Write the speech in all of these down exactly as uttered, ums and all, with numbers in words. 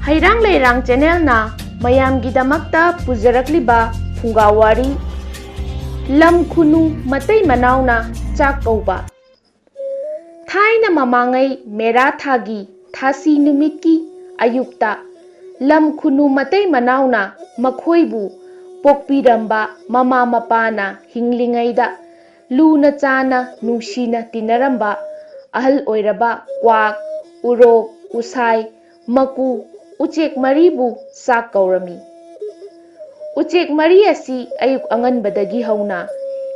ꯍꯩꯔꯥꯡ ꯂꯩꯔꯥꯡ ꯆꯦꯅꯦꯜꯅ ꯃꯌꯥꯝꯒꯤꯗꯃꯛꯇ ꯄꯨꯖꯔꯛꯂꯤꯕ ꯐꯨꯡꯒꯥ ꯋꯥꯔꯤ, ꯂꯝ ꯈꯨꯅꯨ ꯃꯇꯩ ꯃꯅꯥꯎꯅ ꯆꯥꯛ ꯀꯧꯕ꯫ ꯊꯥꯏꯅ ꯃꯃꯥꯡꯉꯩ ꯃꯦꯔꯥ ꯊꯥꯒꯤ ꯊꯥꯁꯤ ꯅꯨꯃꯤꯠꯀꯤ ꯑꯌꯨꯛꯇ ꯂꯝ ꯈꯨꯅꯨ ꯃꯇꯩ ꯃꯅꯥꯎꯅ ꯃꯈꯣꯏꯕꯨ ꯄꯣꯛꯄꯤꯔꯝꯕ ꯃꯃꯥ ꯃꯄꯥꯅ ꯍꯤꯡꯂꯤꯉꯩꯗ ꯂꯨꯅ ꯆꯥꯅ ꯅꯨꯡꯁꯤꯅ ꯇꯤꯟꯅꯔꯝꯕ ꯑꯍꯜ ꯑꯣꯏꯔꯕ ꯀ꯭ꯋꯥꯛ, ꯎꯔꯣꯛ, ꯎꯁꯥꯏ, ꯃꯀꯨ, ꯎꯆꯦꯛ ꯃꯔꯤꯕꯨ ꯆꯥꯛ ꯀꯧꯔꯝꯃꯤ꯫ ꯎꯆꯦꯛ ꯃꯔꯤ ꯑꯁꯤ ꯑꯌꯨꯛ ꯑꯉꯟꯕꯗꯒꯤ ꯍꯧꯅ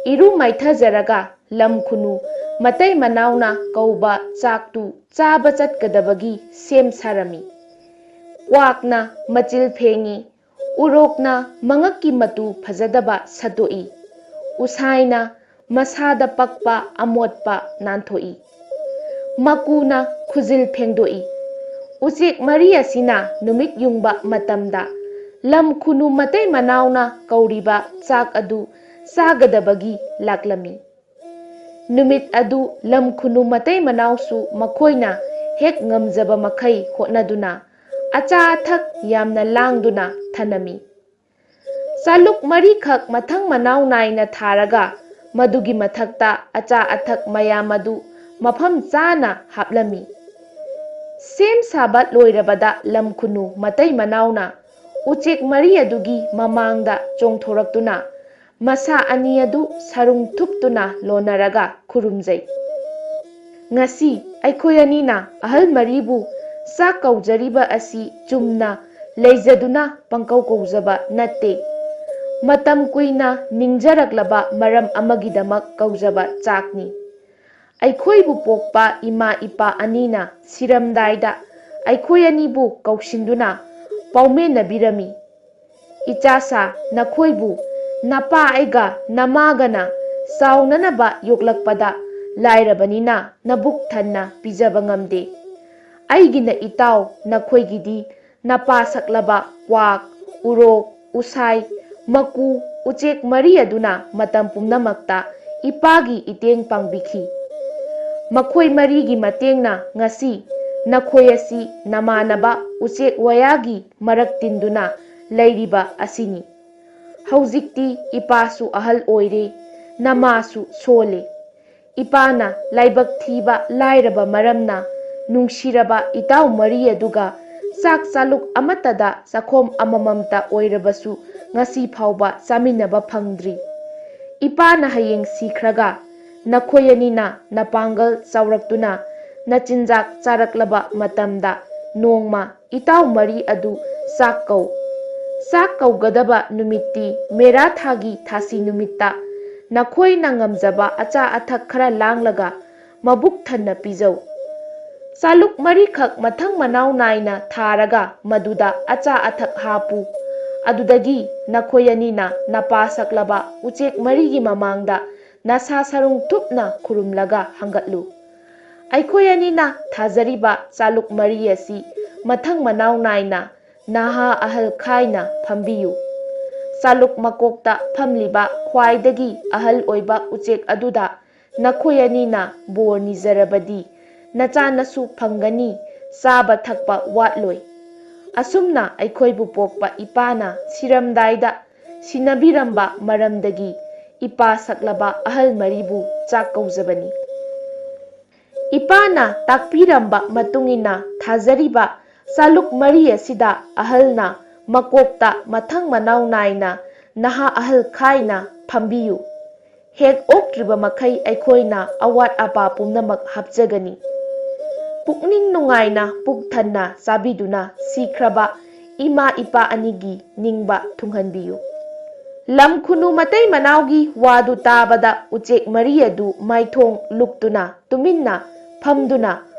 ꯏꯔꯨ ꯃꯥꯏꯊꯖꯔꯒ ꯂꯝ ꯈꯨꯅꯨ ꯃꯇꯩ ꯃꯅꯥꯎꯅ ꯀꯧꯕ ꯆꯥꯛꯇꯨ ꯆꯥꯕ ꯆꯠꯀꯗꯕꯒꯤ ꯁꯦꯝ ꯁꯥꯔꯝꯃꯤ꯫ ꯀ꯭ꯋꯥꯛꯅ ꯃꯆꯤꯜ ꯐꯦꯡꯉꯤ, ꯎꯔꯣꯛꯅ ꯃꯉꯛꯀꯤ ꯃꯇꯨ ꯐꯖꯗꯕ ꯁꯠꯇꯣꯛꯏ, ꯎꯁꯥꯏꯅ ꯃꯁꯥꯗ ꯄꯛꯄ ꯑꯃꯣꯠꯄ ꯅꯥꯟꯊꯣꯛꯏ, ꯃꯀꯨꯅ ꯈꯨꯖꯤꯜ ꯐꯦꯡꯗꯣꯛꯏ꯫ ꯎꯆꯦꯛ ꯃꯔꯤ ꯑꯁꯤꯅ ꯅꯨꯃꯤꯠ ꯌꯨꯡꯕ ꯃꯇꯝꯗ ꯂꯝ ꯈꯨꯅꯨ ꯃꯇꯩ ꯃꯅꯥꯎꯅ ꯀꯧꯔꯤꯕ ꯆꯥꯛ ꯑꯗꯨ ꯆꯥꯒꯗꯕꯒꯤ ꯂꯥꯛꯂꯝꯃꯤ꯫ ꯅꯨꯃꯤꯠ ꯑꯗꯨ ꯂꯝ ꯈꯨꯅꯨ ꯃꯇꯩ ꯃꯅꯥꯎꯁꯨ ꯃꯈꯣꯏꯅ ꯍꯦꯛ ꯉꯝꯖꯕ ꯃꯈꯩ ꯍꯣꯠꯅꯗꯨꯅ ꯑꯆꯥ ꯑꯊꯛ ꯌꯥꯝꯅ ꯂꯥꯡꯗꯨꯅ ꯊꯅꯝꯃꯤ꯫ ꯆꯥꯂꯨꯛ ꯃꯔꯤꯈꯛ ꯃꯊꯪ ꯃꯅꯥꯎ ꯅꯥꯏꯅ ꯊꯥꯔꯒ ꯃꯗꯨꯒꯤ ꯃꯊꯛꯇ ꯑꯆꯥ ꯑꯊꯛ ꯃꯌꯥꯝ ꯑꯗꯨ ꯃꯐꯝ ꯆꯥꯅ ꯍꯥꯞꯂꯝꯃꯤ꯫ ꯁꯦꯝ ꯁꯥꯕ ꯂꯣꯏꯔꯕꯗ ꯂꯝ ꯈꯨꯅꯨ ꯃꯇꯩ ꯃꯅꯥꯎꯅ ꯎꯆꯦꯛ ꯃꯔꯤ ꯑꯗꯨꯒꯤ ꯃꯃꯥꯡꯗ ꯆꯣꯡꯊꯣꯔꯛꯇꯨꯅ ꯃꯁꯥ ꯑꯅꯤ ꯑꯗꯨ ꯁꯔꯨꯡ ꯊꯨꯞꯇꯨꯅ ꯂꯣꯟꯅꯔꯒ ꯈꯨꯔꯨꯝꯖꯩ꯫ ꯉꯁꯤ ꯑꯩꯈꯣꯏ ꯑꯅꯤꯅ ꯑꯍꯜ ꯃꯔꯤꯕꯨ ꯆꯥꯛ ꯀꯧꯖꯔꯤꯕ ꯑꯁꯤ ꯆꯨꯝꯅ ꯂꯩꯖꯗꯨꯅ ꯄꯪꯀꯧ ꯀꯧꯖꯕ ꯅꯠꯇꯦ꯫ ꯃꯇꯝ ꯀꯨꯏꯅ ꯅꯤꯡꯖꯔꯛꯂꯕ ꯃꯔꯝ ꯑꯃꯒꯤꯗꯃꯛ ꯀꯧꯖꯕ ꯆꯥꯛꯅꯤ꯫ ꯑꯩꯈꯣꯏꯕꯨ ꯄꯣꯛꯄ ꯏꯃꯥ ꯏꯄꯥ ꯑꯅꯤꯅ ꯁꯤꯔꯝꯗꯥꯏꯗ ꯑꯩꯈꯣꯏ ꯑꯅꯤꯕꯨ ꯀꯧꯁꯤꯟꯗꯨꯅ ꯄꯥꯎꯃꯦꯟꯅꯕꯤꯔꯝꯃꯤ꯫ "ꯏꯆꯥꯁꯥ, ꯅꯈꯣꯏꯕꯨ ꯅꯄꯥ ꯑꯩꯒ ꯅꯃꯥꯒꯅ ꯆꯥꯎꯅꯅꯕ ꯌꯣꯛꯂꯛꯄꯗ ꯂꯥꯏꯔꯕꯅꯤꯅ ꯅꯕꯨꯛ ꯊꯟꯅ ꯄꯤꯖꯕ ꯉꯝꯗꯦ꯫ ꯑꯩꯒꯤꯅ ꯏꯇꯥꯎ, ꯅꯈꯣꯏꯒꯤꯗꯤ ꯅꯄꯥ ꯁꯛꯂꯕ ꯀ꯭ꯋꯥꯛ, ꯎꯔꯣꯛ, ꯎꯁꯥꯏ, ꯃꯀꯨ, ꯎꯆꯦꯛ ꯃꯔꯤ ꯑꯗꯨꯅ ꯃꯇꯝ ꯄꯨꯝꯅꯃꯛꯇ ꯏꯄꯥꯒꯤ ꯏꯇꯦꯡ ꯄꯥꯡꯕꯤꯈꯤ꯫ ꯃꯈꯣꯏ ꯃꯔꯤꯒꯤ ꯃꯇꯦꯡꯅ ꯉꯁꯤ ꯅꯈꯣꯏ ꯑꯁꯤ ꯅꯃꯥꯟꯅꯕ ꯎꯆꯦꯛ ꯋꯥꯌꯥꯒꯤ ꯃꯔꯛ ꯇꯤꯟꯗꯨꯅ ꯂꯩꯔꯤꯕ ꯑꯁꯤꯅꯤ꯫ ꯍꯧꯖꯤꯛꯇꯤ ꯏꯄꯥꯁꯨ ꯑꯍꯜ ꯑꯣꯏꯔꯦ, ꯅꯃꯥꯁꯨ ꯁꯣꯜꯂꯦ꯫ ꯏꯄꯥꯅ ꯂꯥꯏꯕꯛ ꯊꯤꯕ ꯂꯥꯏꯔꯕ ꯃꯔꯝꯅ ꯅꯨꯡꯁꯤꯔꯕ ꯏꯇꯥꯎ ꯃꯔꯤ ꯑꯗꯨꯒ ꯆꯥꯛ ꯆꯥꯂꯨꯛ ꯑꯃꯠꯇꯗ ꯆꯥꯈꯣꯝ ꯑꯃꯃꯝꯇ ꯑꯣꯏꯔꯕꯁꯨ ꯉꯁꯤ ꯐꯥꯎꯕ ꯆꯥꯃꯤꯟꯅꯕ ꯐꯪꯗ꯭ꯔꯤ꯫ ꯏꯄꯥꯅ ꯍꯌꯦꯡ ꯁꯤꯈ꯭ꯔꯒ ꯅꯈꯣꯏ ꯑꯅꯤꯅ ꯅꯄꯥꯡꯒꯜ ꯆꯥꯎꯔꯛꯇꯨꯅ ꯅꯆꯤꯟꯖꯥꯛ ꯆꯥꯔꯛꯂꯕ ꯃꯇꯝꯗ ꯅꯣꯡꯃ ꯏꯇꯥꯎ ꯃꯔꯤ ꯑꯗꯨ ꯆꯥꯛ ꯀꯧ꯫ ꯆꯥꯛ ꯀꯧꯒꯗꯕ ꯅꯨꯃꯤꯠꯇꯤ ꯃꯦꯔꯥ ꯊꯥꯒꯤ ꯊꯥꯁꯤ ꯅꯨꯃꯤꯠꯇ ꯅꯈꯣꯏꯅ ꯉꯝꯖꯕ ꯑꯆꯥ ꯑꯊꯛ ꯈꯔ ꯂꯥꯡꯂꯒ ꯃꯕꯨꯛ ꯊꯟꯅ ꯄꯤꯖꯧ꯫ ꯆꯥꯂꯨꯛ ꯃꯔꯤꯈꯛ ꯃꯊꯪ ꯃꯅꯥꯎ ꯅꯥꯏꯅ ꯊꯥꯔꯒ ꯃꯗꯨꯗ ꯑꯆꯥ ꯑꯊꯛ ꯍꯥꯞꯄꯨ꯫ ꯑꯗꯨꯗꯒꯤ ꯅꯈꯣꯏ ꯑꯅꯤꯅ ꯅꯄꯥ ꯁꯛꯂꯕ ꯎꯆꯦꯛ ꯃꯔꯤꯒꯤ ꯃꯃꯥꯡꯗ ꯅꯁꯥ ꯁꯔꯨꯡ ꯊꯨꯞꯅ ꯈꯨꯔꯨꯝꯂꯒ ꯍꯪꯒꯠꯂꯨ꯫ ꯑꯩꯈꯣꯏ ꯑꯅꯤꯅ ꯊꯥꯖꯔꯤꯕ ꯆꯥꯂꯨꯛ ꯃꯔꯤ ꯑꯁꯤ ꯃꯊꯪ ꯃꯅꯥꯎ ꯅꯥꯏꯅ ꯅꯍꯥ ꯑꯍꯜ ꯈꯥꯏꯅ ꯐꯝꯕꯤꯌꯨ꯫ ꯆꯥꯂꯨꯛ ꯃꯀꯣꯛꯇ ꯐꯝꯂꯤꯕ ꯈ꯭ꯋꯥꯏꯗꯒꯤ ꯑꯍꯜ ꯑꯣꯏꯕ ꯎꯆꯦꯛ ꯑꯗꯨꯗ ꯅꯈꯣꯏ ꯑꯅꯤꯅ ꯕꯣꯔ ꯅꯤꯖꯔꯕꯗꯤ ꯅꯆꯥꯅꯁꯨ ꯐꯪꯒꯅꯤ, ꯆꯥꯕ ꯊꯛꯄ ꯋꯥꯠꯂꯣꯏ꯫ ꯑꯁꯨꯝꯅ ꯑꯩꯈꯣꯏꯕꯨ ꯄꯣꯛꯄ ꯏꯄꯥꯅ ꯁꯤꯔꯝꯗꯥꯏꯗ ꯁꯤꯟꯅꯕꯤꯔꯝꯕ ꯃꯔꯝꯗꯒꯤ ꯏꯄꯥ ꯁꯛꯂꯕ ꯑꯍꯜ ꯃꯔꯤꯕꯨ ꯆꯥꯛ ꯀꯧꯖꯕꯅꯤ꯫ ꯏꯄꯥꯅ ꯇꯥꯛꯄꯤꯔꯝꯕ ꯃꯇꯨꯡ ꯏꯟꯅ ꯊꯥꯖꯔꯤꯕ ꯆꯥꯂꯨꯛ ꯃꯔꯤ ꯑꯁꯤꯗ ꯑꯍꯜꯅ ꯃꯀꯣꯛꯇ ꯃꯊꯪ ꯃꯅꯥꯎ ꯅꯥꯏꯅ ꯅꯍꯥ ꯑꯍꯜ ꯈꯥꯏꯅ ꯐꯝꯕꯤꯌꯨ꯫ ꯍꯦꯛ ꯑꯣꯛꯇ꯭ꯔꯤꯕ ꯃꯈꯩ ꯑꯩꯈꯣꯏꯅ ꯑꯋꯥꯠ ꯑꯄꯥ ꯄꯨꯝꯅꯃꯛ ꯍꯥꯞꯆꯒꯅꯤ꯫ ꯄꯨꯛꯅꯤꯡ ꯅꯨꯡꯉꯥꯏꯅ ꯄꯨꯛ ꯊꯟꯅ ꯆꯥꯕꯤꯗꯨꯅ ꯁꯤꯈ꯭ꯔꯕ ꯏꯃꯥ ꯏꯄꯥ ꯑꯅꯤꯒꯤ ꯅꯤꯡꯕ ꯊꯨꯡꯍꯟꯕꯤꯌꯨ꯫ ꯂꯝ ꯈꯨꯅꯨ ꯃꯇꯩ ꯃꯅꯥꯎꯒꯤ ꯋꯥꯗꯨ ꯇꯥꯕꯗ ꯎꯆꯦꯛ ꯃꯔꯤ ꯑꯗꯨ ꯃꯥꯏꯊꯣꯡ ꯂꯨꯛꯇꯨꯅ ꯇꯨꯃꯤꯟꯅ ꯐꯝꯗꯨꯅ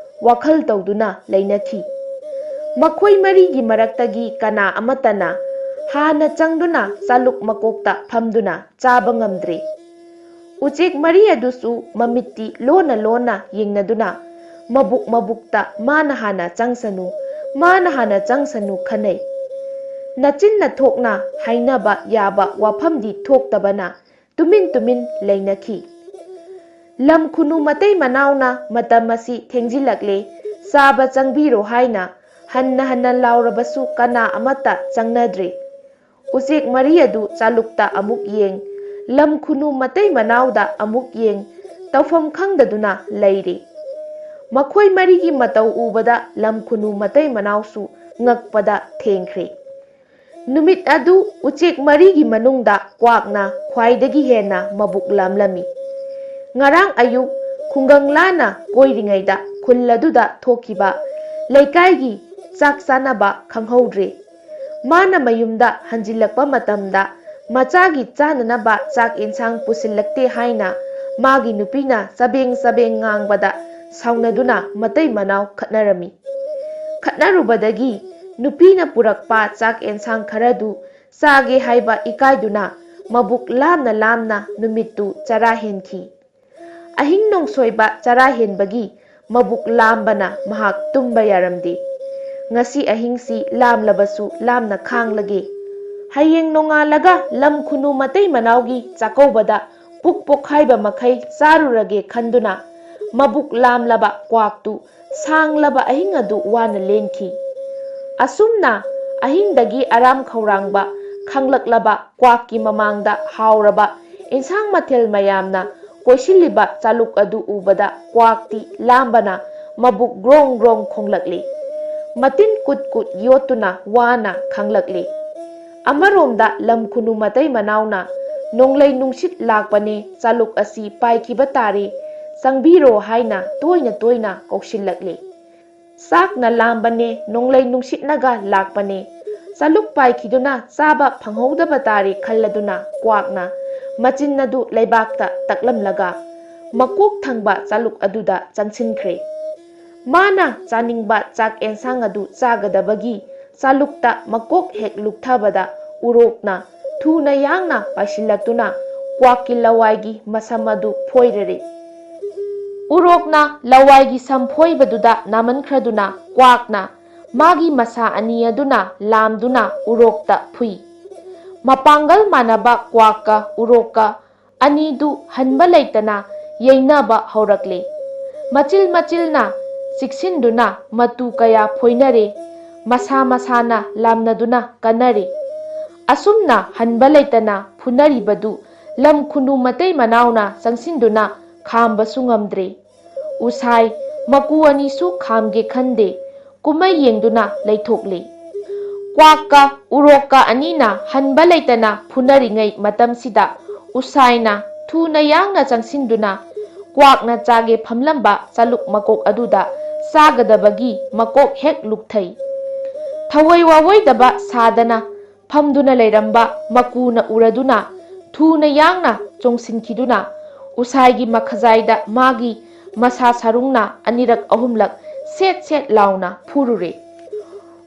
ꯋꯥꯈꯜ ꯇꯧꯗꯨꯅ ꯂꯩꯅꯈꯤ꯫ ꯃꯈꯣꯏ ꯃꯔꯤꯒꯤ ꯃꯔꯛꯇꯒꯤ ꯀꯅꯥ ꯑꯃꯠꯇꯅ ꯍꯥꯟꯅ ꯆꯪꯗꯨꯅ ꯆꯥꯂꯨꯛ ꯃꯀꯣꯛꯇ ꯐꯝꯗꯨꯅ ꯆꯥꯕ ꯉꯝꯗ꯭ꯔꯦ꯫ ꯎꯆꯦꯛ ꯃꯔꯤ ꯑꯗꯨꯁꯨ ꯃꯃꯤꯠꯇꯤ ꯂꯣꯟꯅ ꯂꯣꯟꯅ ꯌꯦꯡꯅꯗꯨꯅ ꯃꯕꯨꯛ ꯃꯕꯨꯛꯇ ꯃꯥꯅ ꯍꯥꯟꯅ ꯆꯪꯁꯅꯨ, ꯃꯥꯅ ꯍꯥꯟꯅ ꯆꯪꯁꯅꯨ ꯈꯟꯅꯩ꯫ ꯅꯆꯤꯟꯅ ꯊꯣꯛꯅ ꯍꯥꯏꯅꯕ ꯌꯥꯕ ꯋꯥꯐꯝꯗꯤ ꯊꯣꯛꯇꯕꯅ ꯇꯨꯃꯤꯟ ꯇꯨꯃꯤꯟ ꯂꯩꯅꯈꯤ꯫ ꯂꯝ ꯈꯨꯅꯨ ꯃꯇꯩ ꯃꯅꯥꯎꯅ ꯃꯇꯝ ꯑꯁꯤ ꯊꯦꯡꯖꯤꯜꯂꯛꯂꯦ, "ꯆꯥꯕ ꯆꯪꯕꯤꯔꯣ" ꯍꯥꯏꯅ ꯍꯟꯅ ꯍꯟꯅ ꯂꯥꯎꯔꯕꯁꯨ ꯀꯅꯥ ꯑꯃꯠꯇ ꯆꯪꯅꯗ꯭ꯔꯦ꯫ ꯎꯆꯦꯛ ꯃꯔꯤ ꯑꯗꯨ ꯆꯥꯂꯨꯛꯇ ꯑꯃꯨꯛ ꯌꯦꯡ, ꯂꯝ ꯈꯨꯅꯨ ꯃꯇꯩ ꯃꯅꯥꯎꯗ ꯑꯃꯨꯛ ꯌꯦꯡ, ꯇꯧꯐꯝ ꯈꯪꯗꯗꯨꯅ ꯂꯩꯔꯦ꯫ ꯃꯈꯣꯏ ꯃꯔꯤꯒꯤ ꯃꯇꯧ ꯎꯕꯗ ꯂꯝ ꯈꯨꯅꯨ ꯃꯇꯩ ꯃꯅꯥꯎꯁꯨ ꯉꯛꯄꯗ ꯊꯦꯡꯈ꯭ꯔꯦ꯫ ꯅꯨꯃꯤꯠ ꯑꯗꯨ ꯎꯆꯦꯛ ꯃꯔꯤꯒꯤ ꯃꯅꯨꯡꯗ ꯀ꯭ꯋꯥꯛꯅ ꯈ꯭ꯋꯥꯏꯗꯒꯤ ꯍꯦꯟꯅ ꯃꯕꯨꯛ ꯂꯥꯝꯂꯝꯃꯤ꯫ ꯉꯔꯥꯡ ꯑꯌꯨꯛ ꯈꯨꯡꯒꯪ ꯂꯥꯟꯅ ꯀꯣꯏꯔꯤꯉꯩꯗ ꯈꯨꯜ ꯑꯗꯨꯗ ꯊꯣꯛꯈꯤꯕ ꯂꯩꯀꯥꯏꯒꯤ ꯆꯥꯛ ꯆꯥꯅꯕ ꯈꯪꯍꯧꯗ꯭ꯔꯦ꯫ ꯃꯥꯅ ꯃꯌꯨꯝꯗ ꯍꯟꯖꯤꯜꯂꯛꯄ ꯃꯇꯝꯗ ꯃꯆꯥꯒꯤ ꯆꯥꯅꯅꯕ ꯆꯥꯛ ꯏꯟꯁꯥꯡ ꯄꯨꯁꯤꯜꯂꯛꯇꯦ ꯍꯥꯏꯅ ꯃꯥꯒꯤ ꯅꯨꯄꯤꯅ ꯆꯕꯦꯡ ꯆꯕꯦꯡ ꯉꯥꯡꯕꯗ ꯁꯥꯎꯅꯗꯨꯅ ꯃꯇꯩ ꯃꯅꯥꯎ ꯈꯠꯅꯔꯝꯃꯤ꯫ ꯈꯠꯅꯔꯨꯕꯗꯒꯤ ꯅꯨꯄꯤꯅ ꯄꯨꯔꯛꯄ ꯆꯥꯛ ꯏꯟꯁꯥꯡ ꯈꯔꯗꯨ ꯆꯥꯒꯦ ꯍꯥꯏꯕ ꯏꯀꯥꯏꯗꯨꯅ ꯃꯕꯨꯛ ꯂꯥꯝꯅ ꯂꯥꯝꯅ ꯅꯨꯃꯤꯠꯇꯨ ꯆꯔꯥ ꯍꯦꯟꯈꯤ꯫ ꯑꯍꯤꯡ ꯅꯣꯡꯁꯣꯏꯕ ꯆꯔꯥ ꯍꯦꯟꯕꯒꯤ ꯃꯕꯨꯛ ꯂꯥꯝꯕꯅ ꯃꯍꯥꯛ ꯇꯨꯝꯕ ꯌꯥꯔꯝꯗꯦ꯫ "ꯉꯁꯤ ꯑꯍꯤꯡꯁꯤ ꯂꯥꯝꯂꯕꯁꯨ ꯂꯥꯝꯅ ꯈꯥꯡꯂꯒꯦ꯫ ꯍꯌꯦꯡ ꯅꯣꯡꯉꯥꯜꯂꯒ ꯂꯝ ꯈꯨꯅꯨ ꯃꯇꯩ ꯃꯅꯥꯎꯒꯤ ꯆꯥꯛꯀꯧꯕꯗ ꯄꯨꯛ ꯄꯣꯛꯈꯥꯏꯕ ꯃꯈꯩ ꯆꯥꯔꯨꯔꯒꯦ" ꯈꯟꯗꯨꯅ ꯃꯕꯨꯛ ꯂꯥꯝꯂꯕ ꯀ꯭ꯋꯥꯛꯇꯨ ꯁꯥꯡꯂꯕ ꯑꯍꯤꯡ ꯑꯗꯨ ꯋꯥꯅ ꯂꯦꯟꯈꯤ꯫ ꯑꯁꯨꯝꯅ ꯑꯍꯤꯡꯗꯒꯤ ꯑꯔꯥꯝ ꯈꯧꯔꯥꯡꯕ ꯈꯪꯂꯛꯂꯕ ꯀ꯭ꯋꯥꯛꯀꯤ ꯃꯃꯥꯡꯗ ꯍꯥꯎꯔꯕ ꯏꯟꯁꯥꯡ ꯃꯊꯦꯜ ꯃꯌꯥꯝꯅ ꯀꯣꯏꯁꯤꯜꯂꯤꯕ ꯆꯥꯂꯨꯛ ꯑꯗꯨ ꯎꯕꯗ ꯀ꯭ꯋꯥꯛꯇꯤ ꯂꯥꯝꯕꯅ ꯃꯕꯨꯛ ꯒ꯭ꯔꯣꯡ ꯒ꯭ꯔꯣꯡ ꯈꯣꯡꯂꯛꯂꯤ꯫ ꯃꯇꯤꯟ ꯀꯨꯠ ꯀꯨꯠ ꯌꯣꯠꯇꯨꯅ ꯋꯥꯅ ꯈꯥꯡꯂꯛꯂꯤ꯫ ꯑꯃꯔꯣꯝꯗ ꯂꯝ ꯈꯨꯅꯨ ꯃꯇꯩ ꯃꯅꯥꯎꯅ "ꯅꯣꯡꯂꯩ ꯅꯨꯡꯁꯤꯠ ꯂꯥꯛꯄꯅꯦ, ꯆꯥꯂꯨꯛ ꯑꯁꯤ ꯄꯥꯏꯈꯤꯕ ꯇꯥꯔꯦ, ꯆꯪꯕꯤꯔꯣ" ꯍꯥꯏꯅ ꯇꯣꯏꯅ ꯇꯣꯏꯅ ꯀꯧꯁꯤꯜꯂꯛꯂꯤ꯫ "ꯆꯥꯛꯅ ꯂꯥꯝꯕꯅꯦ, ꯅꯣꯡꯂꯩ ꯅꯨꯡꯁꯤꯠꯅꯒ ꯂꯥꯛꯄꯅꯦ, ꯆꯥꯂꯨꯛ ꯄꯥꯏꯈꯤꯗꯨꯅ ꯆꯥꯕ ꯐꯪꯍꯧꯗꯕ ꯇꯥꯔꯦ" ꯈꯜꯂꯗꯨꯅ ꯀ꯭ꯋꯥꯛꯅ ꯃꯆꯤꯟ ꯑꯗꯨ ꯂꯩꯕꯥꯛꯇ ꯇꯛꯂꯝꯂꯒ ꯃꯀꯣꯛ ꯊꯪꯕ ꯆꯥꯂꯨꯛ ꯑꯗꯨꯗ ꯆꯪꯁꯤꯟꯈ꯭ꯔꯦ꯫ ꯃꯥꯅ ꯆꯥꯅꯤꯡꯕ ꯆꯥꯛ ꯑꯦꯟꯁꯥꯡ ꯑꯗꯨ ꯆꯥꯒꯗꯕꯒꯤ ꯆꯥꯂꯨꯛꯇ ꯃꯀꯣꯛ ꯍꯦꯛ ꯂꯨꯛꯊꯕꯗ ꯎꯔꯣꯛꯅ ꯊꯨꯅ ꯌꯥꯡꯅ ꯄꯥꯏꯁꯤꯜꯂꯛꯇꯨꯅ ꯀ꯭ꯋꯥꯛꯀꯤ ꯂꯋꯥꯏꯒꯤ ꯃꯁꯝ ꯑꯗꯨ ꯐꯣꯏꯔꯔꯦ꯫ ꯎꯔꯣꯛꯅ ꯂꯋꯥꯏꯒꯤ ꯁꯝ ꯐꯣꯏꯕꯗꯨꯗ ꯅꯥꯃꯟꯈ꯭ꯔꯗꯨꯅ ꯀ꯭ꯋꯥꯛꯅ ꯃꯥꯒꯤ ꯃꯁꯥ ꯑꯅꯤ ꯑꯗꯨꯅ ꯂꯥꯝꯗꯨꯅ ꯎꯔꯣꯛꯇ ꯐꯨꯏ꯫ ꯃꯄꯥꯡꯒꯜ ꯃꯥꯟꯅꯕ ꯀ꯭ꯋꯥꯛꯀ ꯎꯔꯣꯛꯀ ꯑꯅꯤꯗꯨ ꯍꯟꯕ ꯂꯩꯇꯅ ꯌꯩꯅꯕ ꯍꯧꯔꯛꯂꯦ꯫ ꯃꯆꯤꯜ ꯃꯆꯤꯜꯅ ꯆꯤꯛꯁꯤꯟꯗꯨꯅ ꯃꯇꯨ ꯀꯌꯥ ꯐꯣꯏꯅꯔꯦ꯫ ꯃꯁꯥ ꯃꯁꯥꯅ ꯂꯥꯝꯅꯗꯨꯅ ꯀꯟꯅꯔꯦ꯫ ꯑꯁꯨꯝꯅ ꯍꯟꯕ ꯂꯩꯇꯅ ꯐꯨꯅꯔꯤꯕꯗꯨ ꯂꯝ ꯈꯨꯅꯨ ꯃꯇꯩ ꯃꯅꯥꯎꯅ ꯆꯪꯁꯤꯟꯗꯨꯅ ꯈꯥꯝꯕꯁꯨ ꯉꯝꯗ꯭ꯔꯦ꯫ ꯎꯁꯥꯏ ꯃꯀꯨ ꯑꯅꯤꯁꯨ ꯈꯥꯝꯒꯦ ꯈꯟꯗꯦ꯫ ꯀꯨꯝꯍꯩ ꯌꯦꯡꯗꯨꯅ ꯂꯩꯊꯣꯛꯂꯦ꯫ ꯀ꯭ꯋꯥꯛꯀ ꯎꯔꯣꯛꯀ ꯑꯅꯤꯅ ꯍꯟꯕ ꯂꯩꯇꯅ ꯐꯨꯅꯔꯤꯉꯩ ꯃꯇꯝꯁꯤꯗ ꯎꯁꯥꯏꯅ ꯊꯨꯅ ꯌꯥꯡꯅ ꯆꯪꯁꯤꯟꯗꯨꯅ ꯀ꯭ꯋꯥꯛꯅ ꯆꯥꯒꯦ ꯐꯝꯂꯝꯕ ꯆꯥꯂꯨꯛ ꯃꯀꯣꯛ ꯑꯗꯨꯗ ꯆꯥꯒꯗꯕꯒꯤ ꯃꯀꯣꯛ ꯍꯦꯛ ꯂꯨꯛꯊꯩ꯫ ꯊꯋꯣꯏ ꯋꯥꯋꯣꯏꯗꯕ ꯁꯥꯗꯅ ꯐꯝꯗꯨꯅ ꯂꯩꯔꯝꯕ ꯃꯀꯨꯅ ꯎꯔꯗꯨꯅ ꯊꯨꯅ ꯌꯥꯡꯅ ꯆꯣꯡꯁꯤꯟꯈꯤꯗꯨꯅ ꯎꯁꯥꯏꯒꯤ ꯃꯈꯖꯥꯏꯗ ꯃꯥꯒꯤ ꯃꯁꯥ ꯁꯔꯨꯡꯅ ꯑꯅꯤꯔꯛ ꯑꯍꯨꯝꯂꯛ ꯁꯦꯠ ꯁꯦꯠ ꯂꯥꯎꯅ ꯐꯨꯔꯨꯔꯦ꯫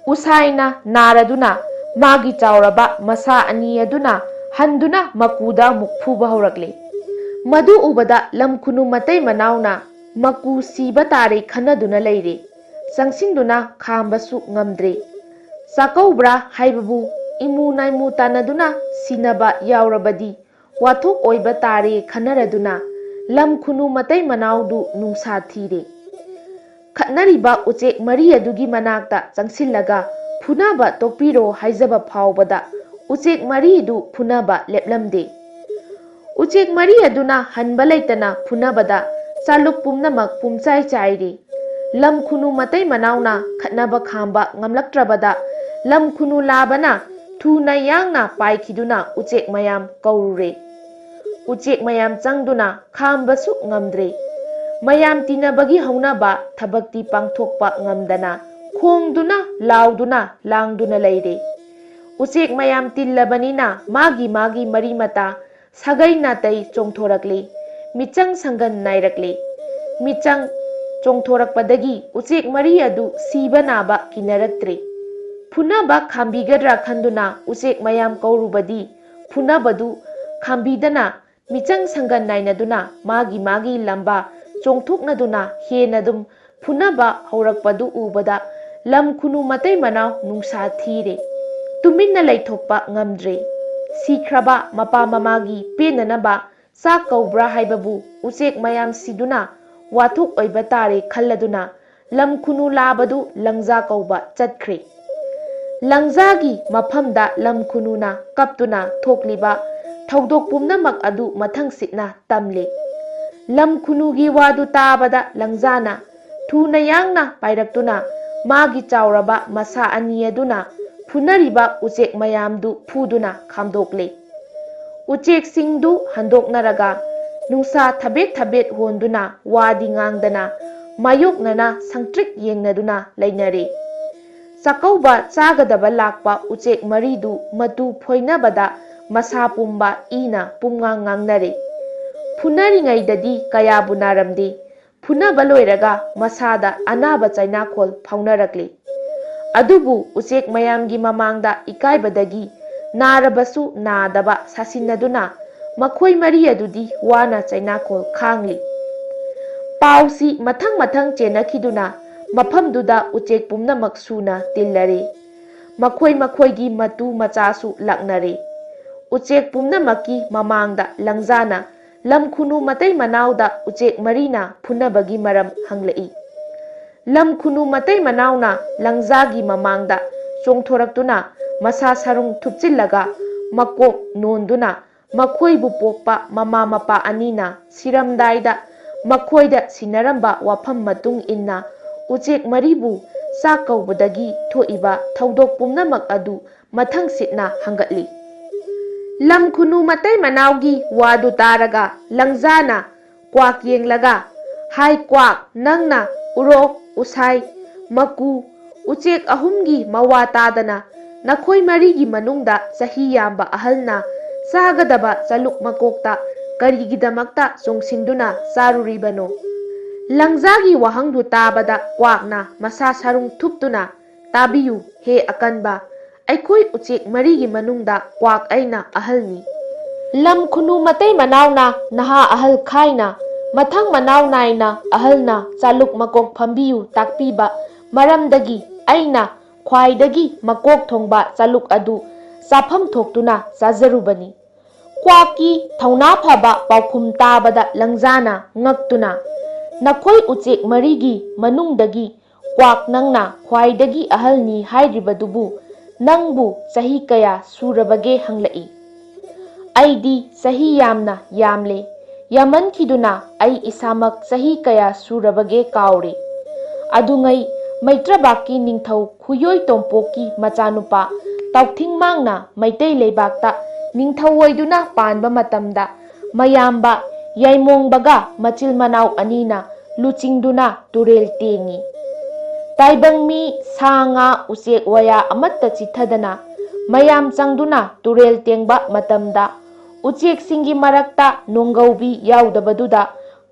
ꯎꯁꯥꯏꯅ ꯅꯥꯔꯗꯨꯅ ꯃꯥꯒꯤ ꯆꯥꯎꯔꯕ ꯃꯁꯥ ꯑꯅꯤ ꯑꯗꯨꯅ ꯍꯟꯗꯨꯅ ꯃꯀꯨꯗ ꯑꯃꯨꯛ ꯐꯨꯕ ꯍꯧꯔꯛꯂꯦ꯫ ꯃꯗꯨ ꯎꯕꯗ ꯂꯝ ꯈꯨꯅꯨ ꯃꯇꯩ ꯃꯅꯥꯎꯅ ꯃꯀꯨ ꯁꯤꯕ ꯇꯥꯔꯦ ꯈꯟꯅꯗꯨꯅ ꯂꯩꯔꯦ꯫ ꯆꯪꯁꯤꯟꯗꯨꯅ ꯈꯥꯝꯕꯁꯨ ꯉꯝꯗ꯭ꯔꯦ꯫ ꯆꯥꯀꯧꯕ꯭ꯔꯥ ꯍꯥꯏꯕꯕꯨ ꯏꯃꯨ ꯅꯥꯏꯃꯨ ꯇꯥꯟꯅꯗꯨꯅ ꯁꯤꯅꯕ ꯌꯥꯎꯔꯕꯗꯤ ꯋꯥꯊꯣꯛ ꯑꯣꯏꯕ ꯇꯥꯔꯦ ꯈꯟꯅꯔꯗꯨꯅ ꯂꯝ ꯈꯨꯅꯨ ꯃꯇꯩ ꯃꯅꯥꯎꯗꯨ ꯅꯨꯡꯁꯥ ꯊꯤꯔꯦ꯫ ꯈꯠꯅꯔꯤꯕ ꯎꯆꯦꯛ ꯃꯔꯤ ꯑꯗꯨꯒꯤ ꯃꯅꯥꯛꯇ ꯆꯪꯁꯤꯜꯂꯒ ꯐꯨꯅꯕ ꯇꯣꯛꯄꯤꯔꯣ ꯍꯥꯏꯖꯕ ꯐꯥꯎꯕꯗ ꯎꯆꯦꯛ ꯃꯔꯤꯗꯨ ꯐꯨꯅꯕ ꯂꯦꯞꯂꯝꯗꯦ꯫ ꯎꯆꯦꯛ ꯃꯔꯤ ꯑꯗꯨꯅ ꯍꯟꯕ ꯂꯩꯇꯅ ꯐꯨꯅꯕꯗ ꯆꯥꯂꯨꯛ ꯄꯨꯝꯅꯃꯛ ꯄꯨꯝꯆꯥꯏ ꯆꯥꯏꯔꯤ꯫ ꯂꯝ ꯈꯨꯅꯨ ꯃꯇꯩ ꯃꯅꯥꯎꯅ ꯈꯠꯅꯕ ꯈꯥꯝꯕ ꯉꯝꯂꯛꯇ꯭ꯔꯕꯗ ꯂꯝ ꯈꯨꯅꯨ ꯂꯥꯕꯅ ꯊꯨꯅ ꯌꯥꯡꯅ ꯄꯥꯏꯈꯤꯗꯨꯅ ꯎꯆꯦꯛ ꯃꯌꯥꯝ ꯀꯧꯔꯨꯔꯦ꯫ ꯎꯆꯦꯛ ꯃꯌꯥꯝ ꯆꯪꯗꯨꯅ ꯈꯥꯝꯕꯁꯨ ꯉꯝꯗ꯭ꯔꯦ꯫ ꯃꯌꯥꯝ ꯇꯤꯟꯅꯕꯒꯤ ꯍꯧꯅꯕ ꯊꯕꯛꯇꯤ ꯄꯥꯡꯊꯣꯛꯄ ꯉꯝꯗꯅ ꯈꯣꯡꯗꯨꯅ, ꯂꯥꯎꯗꯨꯅ, ꯂꯥꯡꯗꯨꯅ ꯂꯩꯔꯦ꯫ ꯎꯆꯦꯛ ꯃꯌꯥꯝ ꯇꯤꯜꯂꯕꯅꯤꯅ ꯃꯥꯒꯤ ꯃꯥꯒꯤ ꯃꯔꯤ ꯃꯇꯥ, ꯁꯥꯒꯩ ꯅꯥꯇꯩ ꯆꯣꯡꯊꯣꯔꯛꯂꯦ꯫ ꯃꯤꯆꯪ ꯁꯪꯒꯟ ꯅꯥꯏꯔꯛꯂꯦ꯫ ꯃꯤꯆꯪ ꯆꯣꯡꯊꯣꯔꯛꯄꯗꯒꯤ ꯎꯆꯦꯛ ꯃꯔꯤ ꯑꯗꯨ ꯁꯤꯕ ꯅꯥꯕ ꯀꯤꯅꯔꯛꯇ꯭ꯔꯦ꯫ ꯐꯨꯅꯕ ꯈꯥꯝꯕꯤꯒꯗ꯭ꯔꯥ ꯈꯟꯗꯨꯅ ꯎꯆꯦꯛ ꯃꯌꯥꯝ ꯀꯧꯔꯨꯕꯗꯤ ꯐꯨꯅꯕꯗꯨ ꯈꯥꯝꯕꯤꯗꯅ ꯃꯤꯆꯪ ꯁꯪꯒꯟ ꯅꯥꯏꯅꯗꯨꯅ ꯃꯥꯒꯤ ꯃꯥꯒꯤ ꯂꯝꯕꯥ ꯆꯣꯡꯊꯣꯛꯅꯗꯨꯅ ꯍꯦꯟꯅ ꯑꯗꯨꯝ ꯐꯨꯅꯕ ꯍꯧꯔꯛꯄꯗꯨ ꯎꯕꯗ ꯂꯝ ꯈꯨꯅꯨ ꯃꯇꯩ ꯃꯅꯥꯎ ꯅꯨꯡꯁꯥ ꯊꯤꯔꯦ꯫ ꯇꯨꯃꯤꯟꯅ ꯂꯩꯊꯣꯛꯄ ꯉꯝꯗ꯭ꯔꯦ꯫ ꯁꯤꯈ꯭ꯔꯕ ꯃꯄꯥ ꯃꯃꯥꯒꯤ ꯄꯦꯟꯅꯅꯕ ꯆꯥꯛ ꯀꯧꯕ꯭ꯔꯥ ꯍꯥꯏꯕꯕꯨ ꯎꯆꯦꯛ ꯃꯌꯥꯝ ꯁꯤꯗꯨꯅ ꯋꯥꯊꯣꯛ ꯑꯣꯏꯕ ꯇꯥꯔꯦ ꯈꯜꯂꯗꯨꯅ ꯂꯝ ꯈꯨꯅꯨ ꯂꯥꯕꯗꯨ ꯂꯪꯖꯥ ꯀꯧꯕ ꯆꯠꯈ꯭ꯔꯦ꯫ ꯂꯪꯖꯥꯒꯤ ꯃꯐꯝꯗ ꯂꯝ ꯈꯨꯅꯨꯅ ꯀꯞꯇꯨꯅ ꯊꯣꯛꯂꯤꯕ ꯊꯧꯗꯣꯛ ꯄꯨꯝꯅꯃꯛ ꯑꯗꯨ ꯃꯊꯪꯁꯤꯠꯅ ꯇꯝꯂꯦ꯫ ꯂꯝ ꯈꯨꯅꯨꯒꯤ ꯋꯥꯗꯨ ꯇꯥꯕꯗ ꯂꯪꯖꯥꯅ ꯊꯨꯅ ꯌꯥꯡꯅ ꯄꯥꯏꯔꯛꯇꯨꯅ ꯃꯥꯒꯤ ꯆꯥꯎꯔꯕ ꯃꯁꯥ ꯑꯅꯤ ꯑꯗꯨꯅ ꯐꯨꯅꯔꯤꯕ ꯎꯆꯦꯛ ꯃꯌꯥꯝꯗꯨ ꯐꯨꯗꯨꯅ ꯈꯥꯝꯗꯣꯛꯂꯦ꯫ ꯎꯆꯦꯛꯁꯤꯡꯗꯨ ꯍꯟꯗꯣꯛꯅꯔꯒ ꯅꯨꯡꯁꯥ ꯊꯕꯦꯠ ꯊꯕꯦꯠ ꯍꯣꯟꯗꯨꯅ ꯋꯥꯗꯤ ꯉꯥꯡꯗꯅ ꯃꯥꯌꯣꯛꯅꯅ ꯁꯪꯇ꯭ꯔꯤꯛ ꯌꯦꯡꯅꯗꯨꯅ ꯂꯩꯅꯔꯦ꯫ ꯆꯥꯛꯀꯧꯕ ꯆꯥꯒꯗꯕ ꯂꯥꯛꯄ ꯎꯆꯦꯛ ꯃꯔꯤꯗꯨ ꯃꯇꯨ ꯐꯣꯏꯅꯕꯗ ꯃꯁꯥ ꯄꯨꯝꯕ ꯏꯅ ꯄꯨꯝꯉꯥꯡ ꯉꯥꯡꯅꯔꯦ꯫ ꯐꯨꯅꯔꯤꯉꯩꯗꯗꯤ ꯀꯌꯥꯕꯨ ꯅꯥꯔꯝꯗꯦ꯫ ꯐꯨꯅꯕ ꯂꯣꯏꯔꯒ ꯃꯁꯥꯗ ꯑꯅꯥꯕ ꯆꯩꯅꯥꯈꯣꯜ ꯐꯥꯎꯅꯔꯛꯂꯤ꯫ ꯑꯗꯨꯕꯨ ꯎꯆꯦꯛ ꯃꯌꯥꯝꯒꯤ ꯃꯃꯥꯡꯗ ꯏꯀꯥꯏꯕꯗꯒꯤ ꯅꯥꯔꯕꯁꯨ ꯅꯥꯗꯕ ꯁꯥꯁꯤꯟꯅꯗꯨꯅ ꯃꯈꯣꯏ ꯃꯔꯤ ꯑꯗꯨꯗꯤ ꯋꯥꯅ ꯆꯩꯅꯥꯈꯣꯜ ꯈꯥꯡꯂꯤ꯫ ꯄꯥꯎꯁꯤ ꯃꯊꯪ ꯃꯊꯪ ꯆꯦꯟꯅꯈꯤꯗꯨꯅ ꯃꯐꯝꯗꯨꯗ ꯎꯆꯦꯛ ꯄꯨꯝꯅꯃꯛ ꯁꯨꯅ ꯇꯤꯜꯂꯔꯦ꯫ ꯃꯈꯣꯏ ꯃꯈꯣꯏꯒꯤ ꯃꯇꯨ ꯃꯆꯥꯁꯨ ꯂꯥꯛꯅꯔꯦ꯫ ꯎꯆꯦꯛ ꯄꯨꯝꯅꯃꯛꯀꯤ ꯃꯃꯥꯡꯗ ꯂꯪꯖꯥꯅ ꯂꯝ ꯈꯨꯅꯨ ꯃꯇꯩ ꯃꯅꯥꯎꯗ ꯎꯆꯦꯛ ꯃꯔꯤꯅ ꯐꯨꯅꯕꯒꯤ ꯃꯔꯝ ꯍꯪꯂꯛꯏ꯫ ꯂꯝ ꯈꯨꯅꯨ ꯃꯇꯩ ꯃꯅꯥꯎꯅ ꯂꯪꯖꯥꯒꯤ ꯃꯃꯥꯡꯗ ꯆꯣꯡꯊꯣꯔꯛꯇꯨꯅ ꯃꯁꯥ ꯁꯔꯨꯡ ꯊꯨꯞꯆꯤꯜꯂꯒ ꯃꯀꯣꯛ ꯅꯣꯟꯗꯨꯅ ꯃꯈꯣꯏꯕꯨ ꯄꯣꯛꯄ ꯃꯃꯥ ꯃꯄꯥ ꯑꯅꯤꯅ ꯁꯤꯔꯝꯗꯥꯏꯗ ꯃꯈꯣꯏꯗ ꯁꯤꯟꯅꯔꯝꯕ ꯋꯥꯐꯝ ꯃꯇꯨꯡ ꯏꯟꯅ ꯎꯆꯦꯛ ꯃꯔꯤꯕꯨ ꯆꯥꯛ ꯀꯧꯕꯗꯒꯤ ꯊꯣꯛꯏꯕ ꯊꯧꯗꯣꯛ ꯄꯨꯝꯅꯃꯛ ꯑꯗꯨ ꯃꯊꯪꯁꯤꯠꯅ ꯍꯪꯒꯠꯂꯤ꯫ ꯂꯝ ꯈꯨꯅꯨ ꯃꯇꯩ ꯃꯅꯥꯎꯒꯤ ꯋꯥꯗꯨ ꯇꯥꯔꯒ ꯂꯪꯖꯥꯅ ꯀ꯭ꯋꯥꯛ ꯌꯦꯡꯂꯒ, "ꯍꯥꯏ ꯀ꯭ꯋꯥꯛ, ꯅꯪꯅ ꯎꯔꯣꯛ, ꯎꯁꯥꯏ, ꯃꯀꯨ, ꯎꯆꯦꯛ ꯑꯍꯨꯝꯒꯤ ꯃꯋꯥ ꯇꯥꯗꯅ ꯅꯈꯣꯏ ꯃꯔꯤꯒꯤ ꯃꯅꯨꯡꯗ ꯆꯍꯤ ꯌꯥꯝꯕ ꯑꯍꯜꯅ ꯆꯥꯒꯗꯕ ꯆꯂꯨꯛ ꯃꯀꯣꯛꯇ ꯀꯔꯤꯒꯤꯗꯃꯛꯇ ꯆꯣꯡꯁꯤꯟꯗꯨꯅ ꯆꯥꯔꯨꯔꯤꯕꯅꯣ?" ꯂꯪꯖꯥꯒꯤ ꯋꯥꯍꯪꯗꯨ ꯇꯥꯕꯗ ꯀ꯭ꯋꯥꯛꯅ ꯃꯁꯥ ꯁꯔꯨꯡ ꯊꯨꯞꯇꯨꯅ, "ꯇꯥꯕꯤꯌꯨ, ꯍꯦ ꯑꯀꯟꯕ, ꯑꯩꯈꯣꯏ ꯎꯆꯦꯛ ꯃꯔꯤꯒꯤ ꯃꯅꯨꯡꯗ ꯀ꯭ꯋꯥꯛ ꯑꯩꯅ ꯑꯍꯜꯅꯤ꯫ ꯂꯝ ꯈꯨꯅꯨ ꯃꯇꯩ ꯃꯅꯥꯎꯅ ꯅꯍꯥ ꯑꯍꯜ ꯈꯥꯏꯅ ꯃꯊꯪ ꯃꯅꯥꯎ ꯅꯥꯏꯅ ꯑꯍꯜꯅ ꯆꯥꯂꯨꯛ ꯃꯀꯣꯛ ꯐꯝꯕꯤꯌꯨ ꯇꯥꯛꯄꯤꯕ ꯃꯔꯝꯗꯒꯤ ꯑꯩꯅ ꯈ꯭ꯋꯥꯏꯗꯒꯤ ꯃꯀꯣꯛ ꯊꯣꯡꯕ ꯆꯥꯂꯨꯛ ꯑꯗꯨ ꯆꯥꯐꯝ ꯊꯣꯛꯇꯨꯅ ꯆꯥꯖꯔꯨꯕꯅꯤ꯫" ꯀ꯭ꯋꯥꯛꯀꯤ ꯊꯧꯅꯥ ꯐꯕ ꯄꯥꯎꯈꯨꯝ ꯇꯥꯕꯗ ꯂꯪꯖꯥꯅ ꯉꯛꯇꯨꯅ, "ꯅꯈꯣꯏ ꯎꯆꯦꯛ ꯃꯔꯤꯒꯤ ꯃꯅꯨꯡꯗꯒꯤ ꯀ꯭ꯋꯥꯛ ꯅꯪꯅ ꯈ꯭ꯋꯥꯏꯗꯒꯤ ꯑꯍꯜꯅꯤ ꯍꯥꯏꯔꯤꯕꯗꯨꯕꯨ ꯅꯪꯕꯨ ꯆꯍꯤ ꯀꯌꯥ ꯁꯨꯔꯕꯒꯦ?" ꯍꯪꯂꯛꯏ꯫ ꯑꯩꯗꯤ ꯆꯍꯤ ꯌꯥꯝꯅ ꯌꯥꯝꯂꯦ꯫ ꯌꯥꯝꯃꯟꯈꯤꯗꯨꯅ ꯑꯩ ꯏꯁꯥꯃꯛ ꯆꯍꯤ ꯀꯌꯥ ꯁꯨꯔꯕꯒꯦ ꯀꯥꯎꯔꯦ꯫ ꯑꯗꯨꯉꯩ ꯃꯩꯇ꯭ꯔꯕꯥꯛꯀꯤ ꯅꯤꯡꯊꯧ ꯈꯨꯌꯣꯏ ꯇꯣꯝꯄꯣꯛꯀꯤ ꯃꯆꯥꯅꯨꯄꯥ ꯇꯥꯎꯊꯤꯡꯃꯥꯡꯅ ꯃꯩꯇꯩ ꯂꯩꯕꯥꯛꯇ ꯅꯤꯡꯊꯧ ꯑꯣꯏꯗꯨꯅ ꯄꯥꯟꯕ ꯃꯇꯝꯗ, ꯃꯌꯥꯝꯕ ꯌꯥꯏꯃꯣꯡꯕꯒ ꯃꯆꯤꯜ ꯃꯅꯥꯎ ꯑꯅꯤꯅ ꯂꯨꯆꯤꯡꯗꯨꯅ ꯇꯨꯔꯦꯜ ꯇꯦꯡꯉꯤ꯫ ꯇꯥꯏꯕꯪ ꯃꯤ, ꯁꯥ ꯉꯥ, ꯎꯆꯦꯛ ꯋꯥꯌꯥ ꯑꯃꯠꯇ ꯆꯤꯠꯊꯗꯅ ꯃꯌꯥꯝ ꯆꯪꯗꯨꯅ ꯇꯨꯔꯦꯜ ꯇꯦꯡꯕ ꯃꯇꯝꯗ, ꯎꯆꯦꯛꯁꯤꯡꯒꯤ ꯃꯔꯛꯇ ꯅꯣꯡꯒꯧꯕꯤ ꯌꯥꯎꯗꯕꯗꯨꯗ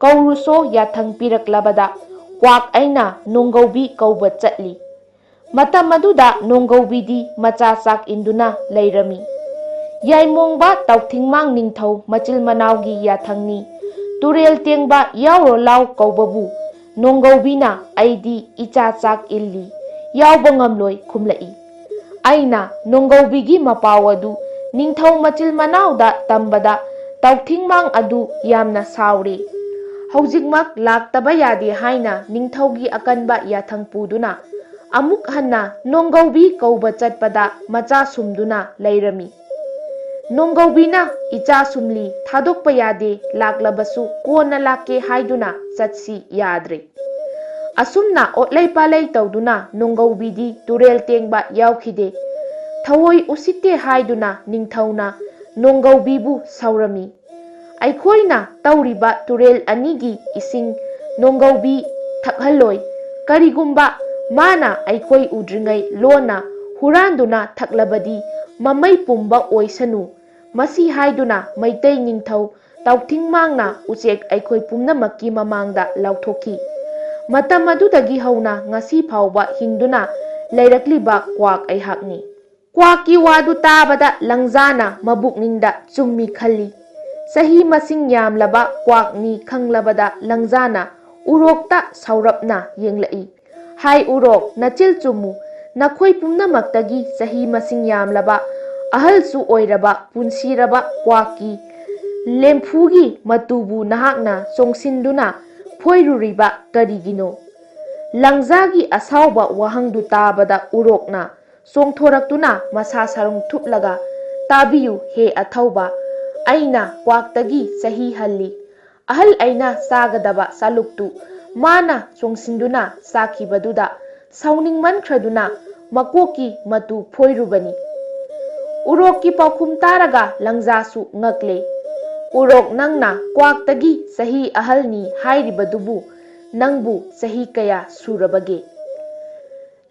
ꯀꯧꯔꯨꯁꯣ ꯌꯥꯊꯪ ꯄꯤꯔꯛꯂꯕꯗ, ꯀ꯭ꯋꯥꯛ ꯑꯩꯅ ꯅꯣꯡꯒꯧꯕꯤ ꯀꯧꯕ ꯆꯠꯂꯤ꯫ ꯃꯇꯝ ꯑꯗꯨꯗ ꯅꯣꯡꯒꯧꯕꯤꯗꯤ ꯃꯆꯥ ꯆꯥꯛ ꯏꯟꯗꯨꯅ ꯂꯩꯔꯝꯃꯤ꯫ ꯌꯥꯏꯃꯣꯡꯕ ꯇꯥꯎꯊꯤꯡꯃꯥꯡ ꯅꯤꯡꯊꯧ ꯃꯆꯤꯜ ꯃꯅꯥꯎꯒꯤ ꯌꯥꯊꯪꯅꯤ꯫ ꯇꯨꯔꯦꯜ ꯇꯦꯡꯕ ꯌꯥꯎꯔꯣ ꯂꯥꯎ ꯀꯧꯕꯕꯨ ꯅꯣꯡꯒꯧꯕꯤꯅ "ꯑꯩꯗꯤ ꯏꯆꯥ ꯆꯥꯛ ꯏꯜꯂꯤ, ꯌꯥꯎꯕ ꯉꯝꯂꯣꯏ" ꯈꯨꯝꯂꯛꯏ꯫ ꯑꯩꯅ ꯅꯣꯡꯒꯧꯕꯤꯒꯤ ꯃꯄꯥꯎ ꯑꯗꯨ ꯅꯤꯡꯊꯧ ꯃꯆꯤꯜ ꯃꯅꯥꯎꯗ ꯇꯝꯕꯗ ꯇꯥꯎꯊꯤꯡꯃꯥꯡ ꯑꯗꯨ ꯌꯥꯝꯅ ꯁꯥꯎꯔꯦ꯫ ꯍꯧꯖꯤꯛꯃꯛ ꯂꯥꯛꯇꯕ ꯌꯥꯗꯦ ꯍꯥꯏꯅ ꯅꯤꯡꯊꯧꯒꯤ ꯑꯀꯟꯕ ꯌꯥꯊꯪ ꯄꯨꯗꯨꯅ ꯑꯃꯨꯛ ꯍꯟꯅ ꯅꯣꯡꯒꯧꯕꯤ ꯀꯧꯕ ꯆꯠꯄꯗ ꯃꯆꯥ ꯁꯨꯝꯗꯨꯅ ꯂꯩꯔꯝꯃꯤ꯫ ꯅꯣꯡꯒꯧꯕꯤꯅ "ꯏꯆꯥ ꯁꯨꯝꯂꯤ, ꯊꯥꯗꯣꯛꯄ ꯌꯥꯗꯦ, ꯂꯥꯛꯂꯕꯁꯨ ꯀꯣꯟꯅ ꯂꯥꯛꯀꯦ" ꯍꯥꯏꯗꯨꯅ ꯆꯠꯁꯤ ꯌꯥꯗ꯭ꯔꯦ꯫ ꯑꯁꯨꯝꯅ ꯑꯣꯠꯂꯩ ꯄꯥꯂꯩ ꯇꯧꯗꯨꯅ ꯅꯣꯡꯒꯧꯕꯤꯗꯤ ꯇꯨꯔꯦꯜ ꯇꯦꯡꯕ ꯌꯥꯎꯈꯤꯗꯦ꯫ ꯊꯑꯣꯏ ꯎꯁꯤꯠꯇꯦ ꯍꯥꯏꯗꯨꯅ ꯅꯤꯡꯊꯧꯅ ꯅꯣꯡꯒꯧꯕꯤꯕꯨ ꯁꯥꯎꯔꯝꯃꯤ꯫ "ꯑꯩꯈꯣꯏꯅ ꯇꯧꯔꯤꯕ ꯇꯨꯔꯦꯜ ꯑꯅꯤꯒꯤ ꯏꯁꯤꯡ ꯅꯣꯡꯒꯧꯕꯤ ꯊꯛꯍꯜꯂꯣꯏ꯫ ꯀꯔꯤꯒꯨꯝꯕ ꯃꯥꯅ ꯑꯩꯈꯣꯏ ꯎꯗ꯭ꯔꯤꯉꯩ ꯂꯣꯟꯅ ꯍꯨꯔꯥꯟꯗꯨꯅ ꯊꯛꯂꯕꯗꯤ ꯃꯃꯩ ꯄꯨꯝꯕ ꯑꯣꯏꯁꯅꯨ"꯫ ꯃꯁꯤ ꯍꯥꯏꯗꯨꯅ ꯃꯩꯇꯩ ꯅꯤꯡꯊꯧ ꯇꯥꯎꯊꯤꯡꯃꯥꯡꯅ ꯎꯆꯦꯛ ꯑꯩꯈꯣꯏ ꯄꯨꯝꯅꯃꯛꯀꯤ ꯃꯃꯥꯡꯗ ꯂꯥꯎꯊꯣꯛꯈꯤ꯫ ꯃꯇꯝ ꯑꯗꯨꯗꯒꯤ ꯍꯧꯅ ꯉꯁꯤ ꯐꯥꯎꯕ ꯍꯤꯡꯗꯨꯅ ꯂꯩꯔꯛꯂꯤꯕ ꯀ꯭ꯋꯥꯛ ꯑꯩꯍꯥꯛꯅꯤ꯫ ꯀ꯭ꯋꯥꯛꯀꯤ ꯋꯥꯗꯨ ꯇꯥꯕꯗ ꯂꯪꯖꯥꯅ ꯃꯕꯨꯛꯅꯤꯡꯗ ꯆꯨꯝꯃꯤ ꯈꯜꯂꯤ꯫ ꯆꯍꯤ ꯃꯁꯤꯡ ꯌꯥꯝꯂꯕ ꯀ꯭ꯋꯥꯛꯅꯤ ꯈꯪꯂꯕꯗ ꯂꯪꯖꯥꯅ ꯎꯔꯣꯛꯇ ꯁꯥꯎꯔꯞꯅ ꯌꯦꯡꯂꯛꯏ꯫ "ꯍꯥꯏ ꯎꯔꯣꯛ, ꯅꯆꯤꯜ ꯆꯨꯝꯃꯨ, ꯅꯈꯣꯏ ꯄꯨꯝꯅꯃꯛꯇꯒꯤ ꯆꯍꯤ ꯃꯁꯤꯡ ꯌꯥꯝꯂꯕ, ꯑꯍꯜꯁꯨ ꯑꯣꯏꯔꯕ, ꯄꯨꯟꯁꯤꯔꯕ ꯀ꯭ꯋꯥꯛꯀꯤ ꯂꯦꯝꯐꯨꯒꯤ ꯃꯇꯨꯕꯨ ꯅꯍꯥꯛꯅ ꯆꯣꯡꯁꯤꯟꯗꯨꯅ ꯀꯣꯏꯔꯨꯔꯤꯕ ꯀꯔꯤꯒꯤꯅꯣ? ꯂꯪꯖꯥꯒꯤ ꯑꯁꯥꯎꯕ ꯋꯥꯍꯪꯗꯨ ꯇꯥꯕꯗ ꯎꯔꯣꯛꯅ ꯆꯣꯡꯊꯣꯔꯛꯇꯨꯅ ꯃꯁꯥ ꯁꯔꯨꯡ ꯊꯨꯞꯂꯒ, "ꯇꯥꯕꯤꯌꯨ ꯍꯦ ꯑꯊꯧꯕ, ꯑꯩꯅ ꯀ꯭ꯋꯥꯛꯇꯒꯤ ꯆꯍꯤ ꯍꯜꯂꯤ꯫ ꯑꯍꯜ ꯑꯩꯅ ꯆꯥꯒꯗꯕ ꯆꯥꯂꯨꯛꯇꯨ ꯃꯥꯅ ꯆꯣꯡꯁꯤꯟꯗꯨꯅ ꯆꯥꯈꯤꯕꯗꯨꯗ ꯁꯥꯎꯅꯤꯡꯃꯟꯈ꯭ꯔꯗꯨꯅ ꯃꯀꯣꯛꯀꯤ ꯃꯇꯨ ꯐꯣꯏꯔꯨꯕꯅꯤ"꯫ ꯎꯔꯣꯛꯀꯤ ꯄꯥꯎꯈꯨꯝ ꯇꯥꯔꯒ ꯂꯪꯖꯥꯁꯨ ꯉꯛꯂꯦ꯫ "ꯎꯔꯣꯛ, ꯅꯪꯅ ꯀ꯭ꯋꯥꯛꯇꯒꯤ ꯆꯍꯤ ꯑꯍꯜꯅꯤ ꯍꯥꯏꯔꯤꯕꯗꯨꯕꯨ ꯅꯪꯕꯨ ꯆꯍꯤ ꯀꯌꯥ ꯁꯨꯔꯕꯒꯦ?"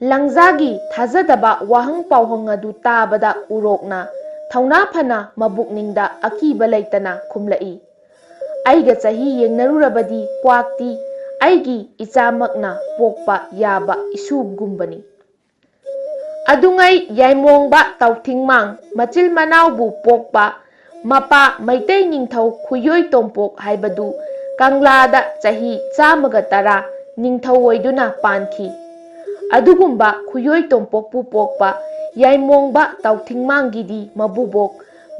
ꯂꯪꯖꯥꯒꯤ ꯊꯥꯖꯗꯕ ꯋꯥꯍꯪ ꯄꯥꯎꯍꯪ ꯑꯗꯨ ꯇꯥꯕꯗ ꯎꯔꯣꯛꯅ ꯊꯧꯅꯥ ꯐꯅ ꯃꯕꯨꯛꯅꯤꯡꯗ ꯑꯀꯤꯕ ꯂꯩꯇꯅ ꯈꯨꯝꯂꯛꯏ, "ꯑꯩꯒ ꯆꯍꯤ ꯌꯦꯡꯅꯔꯨꯔꯕꯗꯤ ꯀ꯭ꯋꯥꯛꯇꯤ ꯑꯩꯒꯤ ꯏꯆꯥꯃꯛꯅ ꯄꯣꯛꯄ ꯌꯥꯕ ꯏꯁꯨꯒꯨꯝꯕꯅꯤ"꯫ ꯑꯗꯨꯉꯩ ꯌꯥꯏꯃꯣꯡꯕ ꯇꯥꯎꯊꯤꯡꯃꯥꯡ ꯃꯆꯤꯜ ꯃꯅꯥꯎꯕꯨ ꯄꯣꯛꯄ ꯃꯄꯥ ꯃꯩꯇꯩ ꯅꯤꯡꯊꯧ ꯈꯨꯌꯣꯏ ꯇꯣꯝꯄꯣꯛ ꯍꯥꯏꯕꯗꯨ ꯀꯪꯂꯥꯗ ꯆꯍꯤ ꯆꯥꯝꯃꯒ ꯇꯔꯥ ꯅꯤꯡꯊꯧ ꯑꯣꯏꯗꯨꯅ ꯄꯥꯟꯈꯤ꯫ ꯑꯗꯨꯒꯨꯝꯕ ꯈꯨꯌꯣꯏ ꯇꯣꯝꯄꯣꯛꯄꯨ ꯄꯣꯛꯄ ꯌꯥꯏꯃꯣꯡꯕ ꯇꯥꯎꯊꯤꯡꯃꯥꯡꯒꯤꯗꯤ ꯃꯕꯨꯕꯣꯛ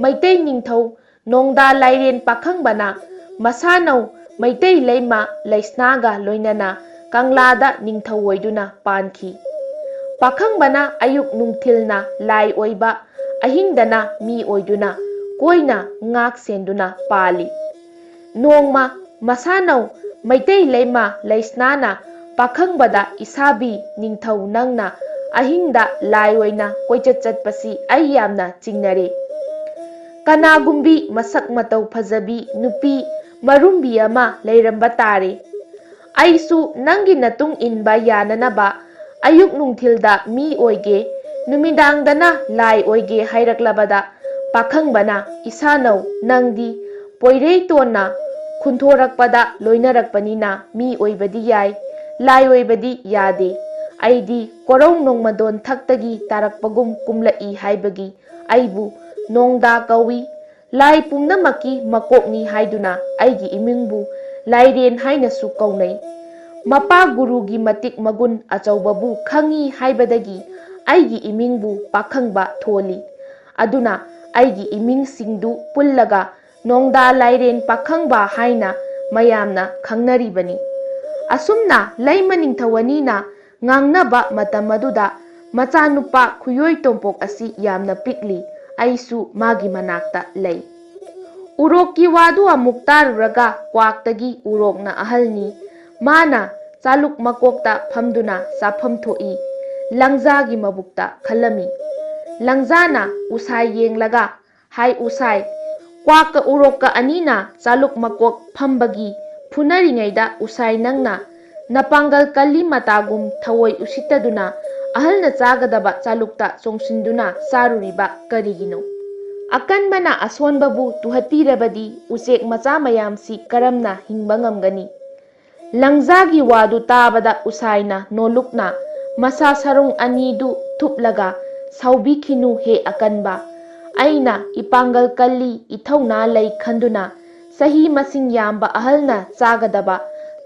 ꯃꯩꯇꯩ ꯅꯤꯡꯊꯧ ꯅꯣꯡꯗꯥ ꯂꯥꯏꯔꯦꯟ ꯄꯥꯈꯪꯕꯅ ꯃꯁꯥꯅꯧ ꯃꯩꯇꯩ ꯂꯩꯃ ꯂꯩꯁꯅꯥꯒ ꯂꯣꯏꯅꯅ ꯀꯪꯂꯥꯗ ꯅꯤꯡꯊꯧ ꯑꯣꯏꯗꯨꯅ ꯄꯥꯟꯈꯤ꯫ ꯄꯥꯈꯪꯕꯅ ꯑꯌꯨꯛ ꯅꯨꯡꯊꯤꯜꯅ ꯂꯥꯏ ꯑꯣꯏꯕ, ꯑꯍꯤꯡꯗꯅ ꯃꯤ ꯑꯣꯏꯗꯨꯅ ꯀꯣꯏꯅ ꯉꯥꯛ ꯁꯦꯟꯗꯨꯅ ꯄꯥꯜꯂꯤ꯫ ꯅꯣꯡꯃ ꯃꯁꯥꯅꯧ ꯃꯩꯇꯩ ꯂꯩꯃ ꯂꯩꯁꯅꯥꯅ ꯄꯥꯈꯪꯕꯗ, "ꯏꯁꯥꯕꯤ ꯅꯤꯡꯊꯧ, ꯅꯪꯅ ꯑꯍꯤꯡꯗ ꯂꯥꯏ ꯑꯣꯏꯅ ꯀꯣꯏꯆꯠ ꯆꯠꯄꯁꯤ ꯑꯩ ꯌꯥꯝꯅ ꯆꯤꯡꯅꯔꯦ꯫ ꯀꯅꯥꯒꯨꯝꯕꯤ ꯃꯁꯛ ꯃꯇꯧ ꯐꯖꯕꯤ ꯅꯨꯄꯤ ꯃꯔꯨꯝꯕꯤ ꯑꯃ ꯂꯩꯔꯝꯕ ꯇꯥꯔꯦ꯫ ꯑꯩꯁꯨ ꯅꯪꯒꯤ ꯅꯇꯨꯡ ꯏꯟꯕ ꯌꯥꯅꯅꯕ ꯑꯌꯨꯛ ꯅꯨꯡꯊꯤꯜꯗ ꯃꯤ ꯑꯣꯏꯒꯦ, ꯅꯨꯃꯤꯗꯥꯡꯗꯅ ꯂꯥꯏ ꯑꯣꯏꯒꯦ" ꯍꯥꯏꯔꯛꯂꯕꯗ ꯄꯥꯈꯪꯕꯅ, "ꯏꯁꯥꯅꯧ, ꯅꯪꯗꯤ ꯄꯣꯏꯔꯩꯇꯣꯟꯅ ꯈꯨꯟꯊꯣꯔꯛꯄꯗ ꯂꯣꯏꯅꯔꯛꯄꯅꯤꯅ ꯃꯤ ꯑꯣꯏꯕꯗꯤ ꯌꯥꯏ, ꯂꯥꯏ ꯑꯣꯏꯕꯗꯤ ꯌꯥꯗꯦ꯫ ꯑꯩꯗꯤ ꯀꯣꯔꯧ ꯅꯣꯡꯃꯗꯣꯟ ꯊꯛꯇꯒꯤ ꯇꯥꯔꯛꯄꯒꯨꯝ ꯀꯨꯝꯂꯛꯏ ꯍꯥꯏꯕꯒꯤ ꯑꯩꯕꯨ ꯅꯣꯡꯗꯥ ꯀꯧꯏ꯫ ꯂꯥꯏ ꯄꯨꯝꯅꯃꯛꯀꯤ ꯃꯀꯣꯛꯅꯤ ꯍꯥꯏꯗꯨꯅ ꯑꯩꯒꯤ ꯏꯃꯤꯡꯕꯨ ꯂꯥꯏꯔꯦꯟ ꯍꯥꯏꯅꯁꯨ ꯀꯧꯅꯩ꯫ ꯃꯄꯥ ꯒꯨꯔꯨꯒꯤ ꯃꯇꯤꯛ ꯃꯒꯨꯟ ꯑꯆꯧꯕꯕꯨ ꯈꯪꯏ ꯍꯥꯏꯕꯗꯒꯤ ꯑꯩꯒꯤ ꯏꯃꯤꯡꯕꯨ ꯄꯥꯈꯪꯕ ꯊꯣꯜꯂꯤ꯫ ꯑꯗꯨꯅ ꯑꯩꯒꯤ ꯏꯃꯤꯡꯁꯤꯡꯗꯨ ꯄꯨꯜꯂꯒ ꯅꯣꯡꯗꯥ ꯂꯥꯏꯔꯦꯟ ꯄꯥꯈꯪꯕ ꯍꯥꯏꯅ ꯃꯌꯥꯝꯅ ꯈꯪꯅꯔꯤꯕꯅꯤ꯫ ꯑꯁꯨꯝꯅ ꯂꯩꯃ ꯅꯤꯡꯊꯧ ꯑꯅꯤꯅ ꯉꯥꯡꯅꯕ ꯃꯇꯝ ꯑꯗꯨꯗ ꯃꯆꯥꯅꯨꯄꯥ ꯈꯨꯌꯣꯏ ꯇꯣꯝꯄꯣꯛ ꯑꯁꯤ ꯌꯥꯝꯅ ꯄꯤꯛꯂꯤ, ꯑꯩꯁꯨ ꯃꯥꯒꯤ ꯃꯅꯥꯛꯇ ꯂꯩ꯫ ꯎꯔꯣꯛꯀꯤ ꯋꯥꯗꯨ ꯑꯃꯨꯛ ꯇꯥꯔꯨꯔꯒ ꯀ꯭ꯋꯥꯛꯇꯒꯤ ꯎꯔꯣꯛꯅ ꯑꯍꯜꯅꯤ꯫ ꯃꯥꯅ ꯆꯥꯂꯨꯛ ꯃꯀꯣꯛꯇ ꯐꯝꯗꯨꯅ ꯆꯥꯐꯝ ꯊꯣꯛꯏ꯫ ꯂꯪꯖꯥꯒꯤ ꯃꯕꯨꯛꯇ ꯈꯜꯂꯝꯃꯤ꯫ ꯂꯪꯖꯥꯅ ꯎꯁꯥꯏ ꯌꯦꯡꯂꯒ, "ꯍꯥꯏ ꯎꯁꯥꯏ, ꯀ꯭ꯋꯥꯛꯀ ꯎꯔꯣꯛꯀ ꯑꯅꯤꯅ ꯆꯥꯂꯨꯛ ꯃꯀꯣꯛ ꯐꯝꯕꯒꯤ ꯐꯨꯅꯔꯤꯉꯩꯗ ꯎꯁꯥꯏ ꯅꯪꯅ ꯅꯄꯥꯡꯒꯜ ꯀꯜꯂꯤ ꯃꯇꯥꯒꯨꯝ ꯊꯑꯣꯏ ꯎꯁꯤꯠꯇꯗꯨꯅ ꯑꯍꯜꯅ ꯆꯥꯒꯗꯕ ꯆꯥꯂꯨꯛꯇ ꯆꯣꯡꯁꯤꯟꯗꯨꯅ ꯆꯥꯔꯨꯔꯤꯕ ꯀꯔꯤꯒꯤꯅꯣ? ꯑꯀꯟꯕꯅ ꯑꯁꯣꯟꯕꯕꯨ ꯇꯨꯍꯠꯄꯤꯔꯕꯗꯤ ꯎꯆꯦꯛ ꯃꯆꯥ ꯃꯌꯥꯝꯁꯤ ꯀꯔꯝꯅ ꯍꯤꯡꯕ ꯉꯝꯒꯅꯤ?" ꯂꯪꯖꯥꯒꯤ ꯋꯥꯗꯨ ꯇꯥꯕꯗ ꯎꯁꯥꯏꯅ ꯅꯣꯂꯨꯛꯅ ꯃꯁꯥ ꯁꯔꯨꯡ ꯑꯅꯤꯗꯨ ꯊꯨꯞꯂꯒ, "ꯁꯥꯎꯕꯤꯈꯤꯅꯨ ꯍꯦ ꯑꯀꯟꯕ꯫ ꯑꯩꯅ ꯏꯄꯥꯡꯒꯜ ꯀꯜꯂꯤ, ꯏꯊꯧꯅꯥ ꯂꯩ ꯈꯟꯗꯨꯅ ꯆꯍꯤ ꯃꯁꯤꯡ ꯌꯥꯝꯕ ꯑꯍꯜꯅ ꯆꯥꯒꯗꯕ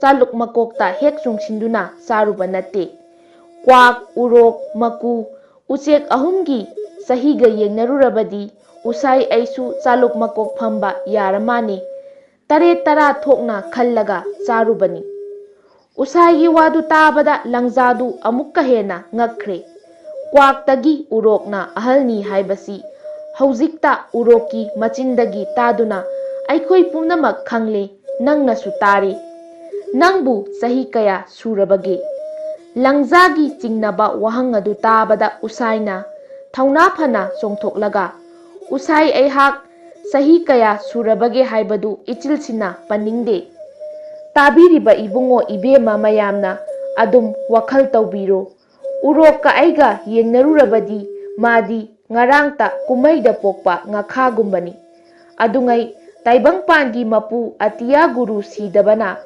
ꯆꯥꯂꯨꯛ ꯃꯀꯣꯛꯇ ꯍꯦꯛ ꯆꯣꯡꯁꯤꯟꯗꯨꯅ ꯆꯥꯔꯨꯕ ꯅꯠꯇꯦ꯫ ꯀ꯭ꯋꯥꯛ, ꯎꯔꯣꯛ, ꯃꯀꯨ, ꯎꯆꯦꯛ ꯑꯍꯨꯝꯒꯤ ꯆꯍꯤꯒ ꯌꯦꯡꯅꯔꯨꯔꯕꯗꯤ ꯎꯁꯥꯏ ꯑꯩꯁꯨ ꯆꯥꯂꯨꯛ ꯃꯀꯣꯛ ꯐꯝꯕ ꯌꯥꯔ ꯃꯥꯅꯤ꯫ ꯇꯔꯦꯠ ꯇꯔꯥ ꯊꯣꯛꯅ ꯈꯜꯂꯒ ꯆꯥꯔꯨꯕꯅꯤ꯫" ꯎꯁꯥꯏꯒꯤ ꯋꯥꯗꯨ ꯇꯥꯕꯗ ꯂꯪꯖꯥꯗꯨ ꯑꯃꯨꯛꯀ ꯍꯦꯟꯅ ꯉꯛꯈ꯭ꯔꯦ꯫ ꯀ꯭ꯋꯥꯛꯇꯒꯤ ꯎꯔꯣꯛꯅ ꯑꯍꯜꯅꯤ ꯍꯥꯏꯕꯁꯤ ꯍꯧꯖꯤꯛꯇ ꯎꯔꯣꯛꯀꯤ ꯃꯆꯤꯟꯗꯒꯤ ꯇꯥꯗꯨꯅ ꯑꯩꯈꯣꯏ ꯄꯨꯝꯅꯃꯛ ꯈꯪꯂꯦ, ꯅꯪꯅꯁꯨ ꯇꯥꯔꯦ꯫ "ꯅꯪꯕꯨ ꯆꯍꯤ ꯀꯌꯥ ꯁꯨꯔꯕꯒꯦ?" ꯂꯪꯖꯥꯒꯤ ꯆꯤꯡꯅꯕ ꯋꯥꯍꯪ ꯑꯗꯨ ꯇꯥꯕꯗ ꯎꯁꯥꯏꯅ ꯊꯧꯅꯥ ꯐꯅ ꯆꯣꯡꯊꯣꯛꯂꯒ, "ꯎꯁꯥꯏ, ꯑꯩꯍꯥꯛ ꯆꯍꯤ ꯀꯌꯥ ꯁꯨꯔꯕꯒꯦ ꯍꯥꯏꯕꯗꯨ ꯏꯆꯤꯜꯁꯤꯅ ꯄꯟꯅꯤꯡꯗꯦ꯫ ꯇꯥꯕꯤꯔꯤꯕ ꯏꯕꯨꯡꯉꯣ ꯏꯕꯦꯝꯃ ꯃꯌꯥꯝꯅ ꯑꯗꯨꯝ ꯋꯥꯈꯜ ꯇꯧꯕꯤꯔꯣ꯫ ꯎꯔꯣꯛꯀ ꯑꯩꯒ ꯌꯦꯡꯅꯔꯨꯔꯕꯗꯤ ꯃꯥꯗꯤ ꯉꯔꯥꯡꯇ ꯀꯨꯝꯃꯩꯗ ꯄꯣꯛꯄ ꯉꯥꯈꯥꯒꯨꯝꯕꯅꯤ꯫ ꯑꯗꯨꯉꯩ ꯇꯥꯏꯕꯪꯄꯥꯟꯒꯤ ꯃꯄꯨ ꯑꯇꯤꯌꯥ ꯒꯨꯔꯨ ꯁꯤꯗꯕꯅ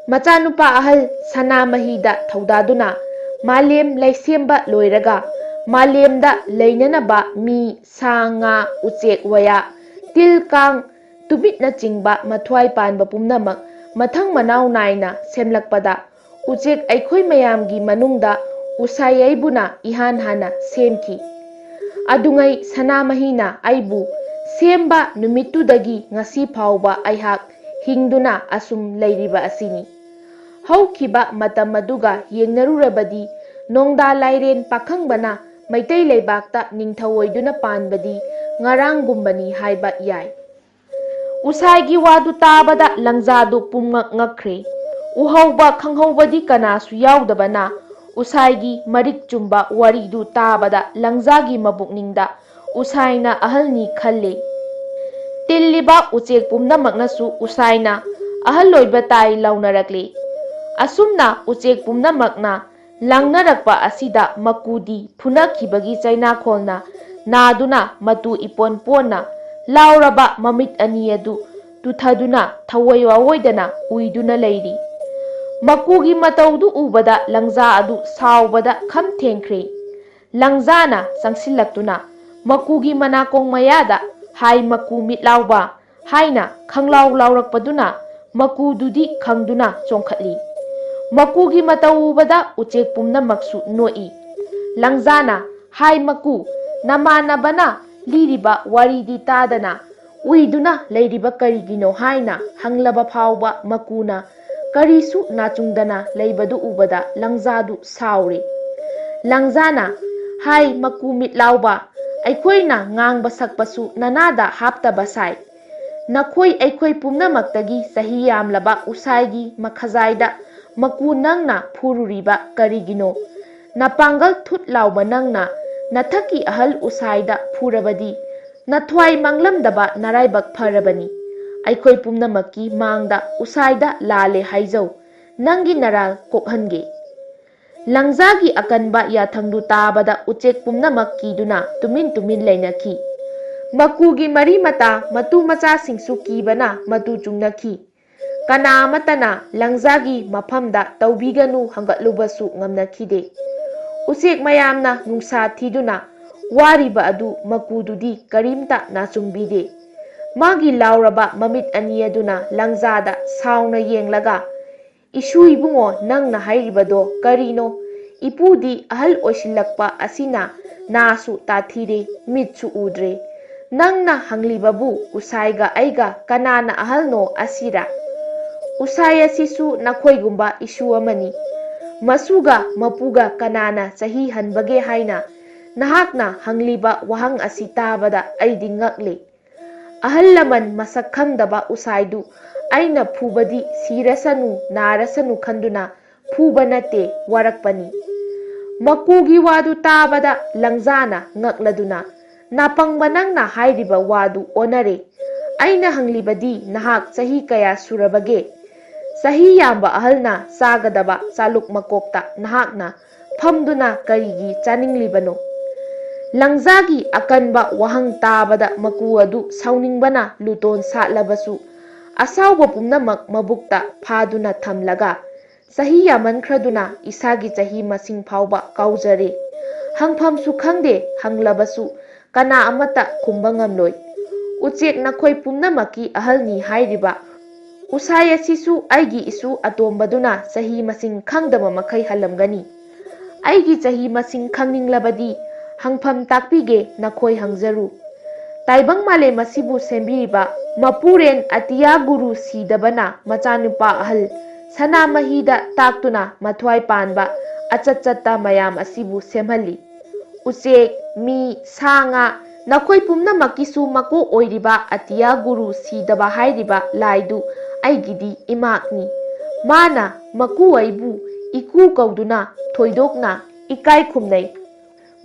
ꯃꯆꯥꯅꯨꯄꯥ ꯑꯍꯜ ꯁꯅꯥꯃꯍꯤꯗ ꯊꯧꯗꯥꯗꯨꯅ ꯃꯥꯂꯦꯝ ꯂꯩꯁꯦꯝꯕ ꯂꯣꯏꯔꯒ ꯃꯥꯂꯦꯝꯗ ꯂꯩꯅꯅꯕ ꯃꯤ, ꯁꯥ, ꯉꯥ, ꯎꯆꯦꯛ ꯋꯥꯌꯥ, ꯇꯤꯜ ꯀꯥꯡ, ꯇꯨꯃꯤꯠꯅꯆꯤꯡꯕ ꯃꯊ꯭ꯋꯥꯏ ꯄꯥꯟꯕ ꯄꯨꯝꯅꯃꯛ ꯃꯊꯪ ꯃꯅꯥꯎ ꯅꯥꯏꯅ ꯁꯦꯝꯂꯛꯄꯗ ꯎꯆꯦꯛ ꯑꯩꯈꯣꯏ ꯃꯌꯥꯝꯒꯤ ꯃꯅꯨꯡꯗ ꯎꯁꯥꯏ ꯑꯩꯕꯨꯅ ꯏꯍꯥꯟ ꯍꯥꯟꯅ ꯁꯦꯝꯈꯤ꯫ ꯑꯗꯨꯉꯩ ꯁꯅꯥꯃꯍꯤꯅ ꯑꯩꯕꯨ ꯁꯦꯝꯕ ꯅꯨꯃꯤꯠꯇꯨꯗꯒꯤ ꯉꯁꯤ ꯐꯥꯎꯕ ꯑꯩꯍꯥꯛ ꯍꯤꯡꯗꯨꯅ ꯑꯁꯨꯝ ꯂꯩꯔꯤꯕ ꯑꯁꯤꯅꯤ꯫ ꯍꯧꯈꯤꯕ ꯃꯇꯝ ꯑꯗꯨꯒ ꯌꯦꯡꯅꯔꯨꯔꯕꯗꯤ ꯅꯣꯡꯗꯥ ꯂꯥꯏꯔꯦꯟ ꯄꯥꯈꯪꯕꯅ ꯃꯩꯇꯩ ꯂꯩꯕꯥꯛꯇ ꯅꯤꯡꯊꯧ ꯑꯣꯏꯗꯨꯅ ꯄꯥꯟꯕꯗꯤ ꯉꯔꯥꯡꯒꯨꯝꯕꯅꯤ ꯍꯥꯏꯕ ꯌꯥꯏ꯫ ꯎꯁꯥꯏꯒꯤ ꯋꯥꯗꯨ ꯇꯥꯕꯗ ꯂꯪꯖꯥꯗꯨ ꯄꯨꯝꯉꯛ ꯉꯛꯈ꯭ꯔꯦ꯫ ꯎꯍꯧꯕ ꯈꯪꯍꯧꯕꯗꯤ ꯀꯅꯥꯁꯨ ꯌꯥꯎꯗꯕꯅ ꯎꯁꯥꯏꯒꯤ ꯃꯔꯤꯛ ꯆꯨꯝꯕ ꯋꯥꯔꯤꯗꯨ ꯇꯥꯕꯗ ꯂꯪꯖꯥꯒꯤ ꯃꯕꯨꯛꯅꯤꯡꯗ ꯎꯁꯥꯏꯅ ꯑꯍꯜꯅꯤ ꯈꯜꯂꯦ꯫ ꯇꯤꯜꯂꯤꯕ ꯎꯆꯦꯛ ꯄꯨꯝꯅꯃꯛꯅꯁꯨ ꯎꯁꯥꯏꯅ ꯑꯍꯜ ꯑꯣꯏꯕ ꯇꯥꯏ ꯂꯥꯎꯅꯔꯛꯂꯦ꯫ ꯑꯁꯨꯝꯅ ꯎꯆꯦꯛ ꯄꯨꯝꯅꯃꯛꯅ ꯂꯥꯡꯅꯔꯛꯄ ꯑꯁꯤꯗ ꯃꯀꯨꯗꯤ ꯐꯨꯅꯈꯤꯕꯒꯤ ꯆꯩꯅꯥꯈꯣꯜꯅ ꯅꯥꯗꯨꯅ ꯃꯇꯨ ꯏꯄꯣꯟ ꯄꯣꯟꯅ ꯂꯥꯎꯔꯕ ꯃꯃꯤꯠ ꯑꯅꯤ ꯑꯗꯨ ꯇꯨꯊꯗꯨꯅ ꯊꯋꯥꯏ ꯋꯥꯋꯣꯏꯗꯅ ꯎꯏꯗꯨꯅ ꯂꯩꯔꯤ꯫ ꯃꯀꯨꯒꯤ ꯃꯇꯧꯗꯨ ꯎꯕꯗ ꯂꯪꯖꯥ ꯑꯗꯨ ꯁꯥꯎꯕꯗ ꯈꯝ ꯊꯦꯡꯈ꯭ꯔꯦ꯫ ꯂꯪꯖꯥꯅ ꯆꯪꯁꯤꯜꯂꯛꯇꯨꯅ ꯃꯀꯨꯒꯤ ꯃꯅꯥꯀꯣꯡ ꯃꯌꯥꯗ "ꯍꯥꯏ ꯃꯀꯨ ꯃꯤꯠ ꯂꯥꯎꯕ" ꯍꯥꯏꯅ ꯈꯪꯂꯥꯎ ꯂꯥꯎꯔꯛꯄꯗꯨꯅ ꯃꯀꯨꯗꯨꯗꯤ ꯈꯪꯗꯨꯅ ꯆꯣꯡꯈꯠꯂꯤ꯫ ꯃꯀꯨꯒꯤ ꯃꯇꯧ ꯎꯕꯗ ꯎꯆꯦꯛ ꯄꯨꯝꯅꯃꯛꯁꯨ ꯅꯣꯛꯏ꯫ ꯂꯪꯖꯥꯅ "ꯍꯥꯏ ꯃꯀꯨ, ꯅꯃꯥꯟꯅꯕꯅ ꯂꯤꯔꯤꯕ ꯋꯥꯔꯤꯗꯤ ꯇꯥꯗꯅ ꯎꯏꯗꯨꯅ ꯂꯩꯔꯤꯕ ꯀꯔꯤꯒꯤꯅꯣ?" ꯍꯥꯏꯅ ꯍꯪꯂꯕ ꯐꯥꯎꯕ ꯃꯀꯨꯅ ꯀꯔꯤꯁꯨ ꯅꯥꯆꯨꯡꯗꯅ ꯂꯩꯕꯗꯨ ꯎꯕꯗ ꯂꯪꯖꯥꯗꯨ ꯁꯥꯎꯔꯦ꯫ ꯂꯪꯖꯥꯅ "ꯍꯥꯏ ꯃꯀꯨ ꯃꯤꯠ ꯂꯥꯎꯕ, ꯑꯩꯈꯣꯏꯅ ꯉꯥꯡꯕ ꯁꯛꯄꯁꯨ ꯅꯅꯥꯗ ꯍꯥꯞꯇꯕ ꯁꯥꯏ꯫ ꯅꯈꯣꯏ ꯑꯩꯈꯣꯏ ꯄꯨꯝꯅꯃꯛꯇꯒꯤ ꯆꯍꯤ ꯌꯥꯝꯂꯕ ꯎꯁꯥꯏꯒꯤ ꯃꯈꯖꯥꯏꯗ ꯃꯀꯨ ꯅꯪꯅ ꯐꯨꯔꯨꯔꯤꯕ ꯀꯔꯤꯒꯤꯅꯣ? ꯅꯄꯥꯡꯒꯜ ꯊꯨꯠ ꯂꯥꯎꯕ ꯅꯪꯅ ꯅꯊꯛꯀꯤ ꯑꯍꯜ ꯎꯁꯥꯏꯗ ꯐꯨꯔꯕꯗꯤ ꯅꯊ꯭ꯋꯥꯏ ꯃꯥꯡꯂꯝꯗꯕ ꯅꯔꯥꯏꯕꯛ ꯐꯔꯕꯅꯤ꯫ ꯑꯩꯈꯣꯏ ꯄꯨꯝꯅꯃꯛꯀꯤ ꯃꯥꯡꯗ ꯎꯁꯥꯏꯗ ꯂꯥꯜꯂꯦ ꯍꯥꯏꯖꯧ꯫ ꯅꯪꯒꯤ ꯅꯔꯥꯜ ꯀꯣꯛꯍꯟꯒꯦ꯫" ꯂꯪꯖꯥꯒꯤ ꯑꯀꯟꯕ ꯌꯥꯊꯪꯗꯨ ꯇꯥꯕꯗ ꯎꯆꯦꯛ ꯄꯨꯝꯅꯃꯛ ꯀꯤꯗꯨꯅ ꯇꯨꯃꯤꯟ ꯇꯨꯃꯤꯟ ꯂꯩꯅꯈꯤ꯫ ꯃꯀꯨꯒꯤ ꯃꯔꯤ ꯃꯇꯥ ꯃꯇꯨ ꯃꯆꯥꯁꯤꯡꯁꯨ ꯀꯤꯕꯅ ꯃꯇꯨ ꯆꯨꯡꯅꯈꯤ꯫ ꯀꯅꯥ ꯑꯃꯠꯇꯅ ꯂꯪꯖꯥꯒꯤ ꯃꯐꯝꯗ "ꯇꯧꯕꯤꯒꯅꯨ" ꯍꯪꯒꯠꯂꯨꯕꯁꯨ ꯉꯝꯅꯈꯤꯗꯦ꯫ ꯎꯆꯦꯛ ꯃꯌꯥꯝꯅ ꯅꯨꯡꯁꯥ ꯊꯤꯗꯨꯅ ꯋꯥꯔꯤꯕ ꯑꯗꯨ ꯃꯀꯨꯗꯨꯗꯤ ꯀꯔꯤꯝꯇ ꯅꯥꯆꯨꯡꯕꯤꯗꯦ꯫ ꯃꯥꯒꯤ ꯂꯥꯎꯔꯕ ꯃꯃꯤꯠ ꯑꯅꯤ ꯑꯗꯨꯅ ꯂꯪꯖꯥꯗ ꯁꯥꯎꯅ ꯌꯦꯡꯂꯒ, "ꯏꯁꯨ ꯏꯕꯨꯡꯉꯣ, ꯅꯪꯅ ꯍꯥꯏꯔꯤꯕꯗꯣ ꯀꯔꯤꯅꯣ? ꯏꯄꯨꯗꯤ ꯑꯍꯜ ꯑꯣꯏꯁꯤꯜꯂꯛꯄ ꯑꯁꯤꯅ ꯅꯥꯁꯨ ꯇꯥꯊꯤꯔꯦ, ꯃꯤꯠꯁꯨ ꯎꯗ꯭ꯔꯦ꯫ ꯅꯪꯅ ꯍꯪꯂꯤꯕꯕꯨ ꯎꯁꯥꯏꯒ ꯑꯩꯒ ꯀꯅꯥꯅ ꯑꯍꯜꯅꯣ ꯑꯁꯤꯔꯥ? ꯎꯁꯥꯏ ꯑꯁꯤꯁꯨ ꯅꯈꯣꯏꯒꯨꯝꯕ ꯏꯁꯨ ꯑꯃꯅꯤ꯫ ꯃꯁꯨꯒ ꯃꯄꯨꯒ ꯀꯅꯥꯅ ꯆꯍꯤ ꯍꯟꯕꯒꯦ ꯍꯥꯏꯅ ꯅꯍꯥꯛꯅ ꯍꯪꯂꯤꯕ ꯋꯥꯍꯪ ꯑꯁꯤ ꯇꯥꯕꯗ ꯑꯩꯗꯤ ꯉꯛꯂꯤ꯫ ꯑꯍꯜ ꯂꯃꯟ ꯃꯁꯛ ꯈꯪꯗꯕ ꯎꯁꯥꯏꯗꯨ ꯑꯩꯅ ꯐꯨꯕꯗꯤ ꯁꯤꯔꯁꯅꯨ ꯅꯥꯔꯁꯅꯨ ꯈꯟꯗꯨꯅ ꯐꯨꯕ ꯅꯠꯇꯦ, ꯋꯥꯔꯛꯄꯅꯤ꯫ ꯃꯀꯨꯒꯤ ꯋꯥꯗꯨ ꯇꯥꯕꯗ ꯂꯪꯖꯥꯅ ꯉꯛꯂꯗꯨꯅ, "ꯅꯥꯄꯪꯕ ꯅꯪꯅ ꯍꯥꯏꯔꯤꯕ ꯋꯥꯗꯨ ꯑꯣꯟꯅꯔꯦ꯫ ꯑꯩꯅ ꯍꯪꯂꯤꯕꯗꯤ ꯅꯍꯥꯛ ꯆꯍꯤ ꯀꯌꯥ ꯁꯨꯔꯕꯒꯦ? ꯆꯍꯤ ꯌꯥꯝꯕ ꯑꯍꯜꯅ ꯆꯥꯒꯗꯕ ꯆꯥꯂꯨꯛ ꯃꯀꯣꯛꯇ ꯅꯍꯥꯛꯅ ꯐꯝꯗꯨꯅ ꯀꯔꯤꯒꯤ ꯆꯥꯅꯤꯡꯂꯤꯕꯅꯣ?" ꯂꯪꯖꯥꯒꯤ ꯑꯀꯟꯕ ꯋꯥꯍꯪ ꯇꯥꯕꯗ ꯃꯀꯨ ꯑꯗꯨ ꯁꯥꯎꯅꯤꯡꯕꯅ ꯂꯨꯇꯣꯟ ꯁꯥꯠꯂꯕꯁꯨ, ꯑꯁꯥꯎꯕ ꯄꯨꯝꯅꯃꯛ ꯃꯕꯨꯛꯇ ꯐꯥꯗꯨꯅ ꯊꯝꯂꯒ, "ꯆꯍꯤ ꯌꯥꯝꯃꯟꯈ꯭ꯔꯗꯨꯅ ꯏꯁꯥꯒꯤ ꯆꯍꯤ ꯃꯁꯤꯡ ꯐꯥꯎꯕ ꯀꯥꯎꯖꯔꯦ꯫ ꯍꯪꯐꯝꯁꯨ ꯈꯪꯗꯦ, ꯍꯪꯂꯕꯁꯨ ꯀꯅꯥ ꯑꯃꯠꯇ ꯈꯨꯝꯕ ꯉꯝꯂꯣꯏ꯫ ꯎꯆꯦꯛ ꯅꯈꯣꯏ ꯄꯨꯝꯅꯃꯛꯀꯤ ꯑꯍꯜꯅꯤ ꯍꯥꯏꯔꯤꯕ ꯎꯁꯥꯏ ꯑꯁꯤꯁꯨ ꯑꯩꯒꯤ ꯏꯁꯨ ꯑꯇꯣꯝꯕꯗꯨꯅ ꯆꯍꯤ ꯃꯁꯤꯡ ꯈꯪꯗꯕ ꯃꯈꯩ ꯍꯜꯂꯝꯒꯅꯤ꯫ ꯑꯩꯒꯤ ꯆꯍꯤ ꯃꯁꯤꯡ ꯈꯪꯅꯤꯡꯂꯕꯗꯤ ꯍꯪꯐꯝ ꯇꯥꯛꯄꯤꯒꯦ, ꯅꯈꯣꯏ ꯍꯪꯖꯔꯨ꯫ ꯇꯥꯏꯕꯪ ꯃꯥꯂꯦꯝ ꯑꯁꯤꯕꯨ ꯁꯦꯝꯕꯤꯔꯤꯕ ꯃꯄꯨꯔꯦꯟ ꯑꯇꯤꯌꯥ ꯒꯨꯔꯨ ꯁꯤꯗꯕꯅ ꯃꯆꯥꯅꯨꯄꯥ ꯑꯍꯜ ꯁꯅꯥꯃꯍꯤꯗ ꯇꯥꯛꯇꯨꯅ ꯃꯊ꯭ꯋꯥꯏ ꯄꯥꯟꯕ ꯑꯆꯠ ꯆꯠꯇ ꯃꯌꯥꯝ ꯑꯁꯤꯕꯨ ꯁꯦꯝꯍꯜꯂꯤ꯫ ꯎꯆꯦꯛ, ꯃꯤ, ꯁꯥ ꯉꯥ, ꯅꯈꯣꯏ ꯄꯨꯝꯅꯃꯛꯀꯤꯁꯨ ꯃꯀꯣꯛ ꯑꯣꯏꯔꯤꯕ ꯑꯇꯤꯌꯥ ꯒꯨꯔꯨ ꯁꯤꯗꯕ ꯍꯥꯏꯔꯤꯕ ꯂꯥꯏꯗꯨ ꯑꯩꯒꯤꯗꯤ ꯏꯃꯥꯛꯅꯤ꯫ ꯃꯥꯅ ꯃꯀꯨ ꯑꯩꯕꯨ ꯏꯀꯨ ꯀꯧꯗꯨꯅ ꯊꯣꯏꯗꯣꯛꯅ ꯏꯀꯥꯏ ꯈꯨꯝꯅꯩ꯫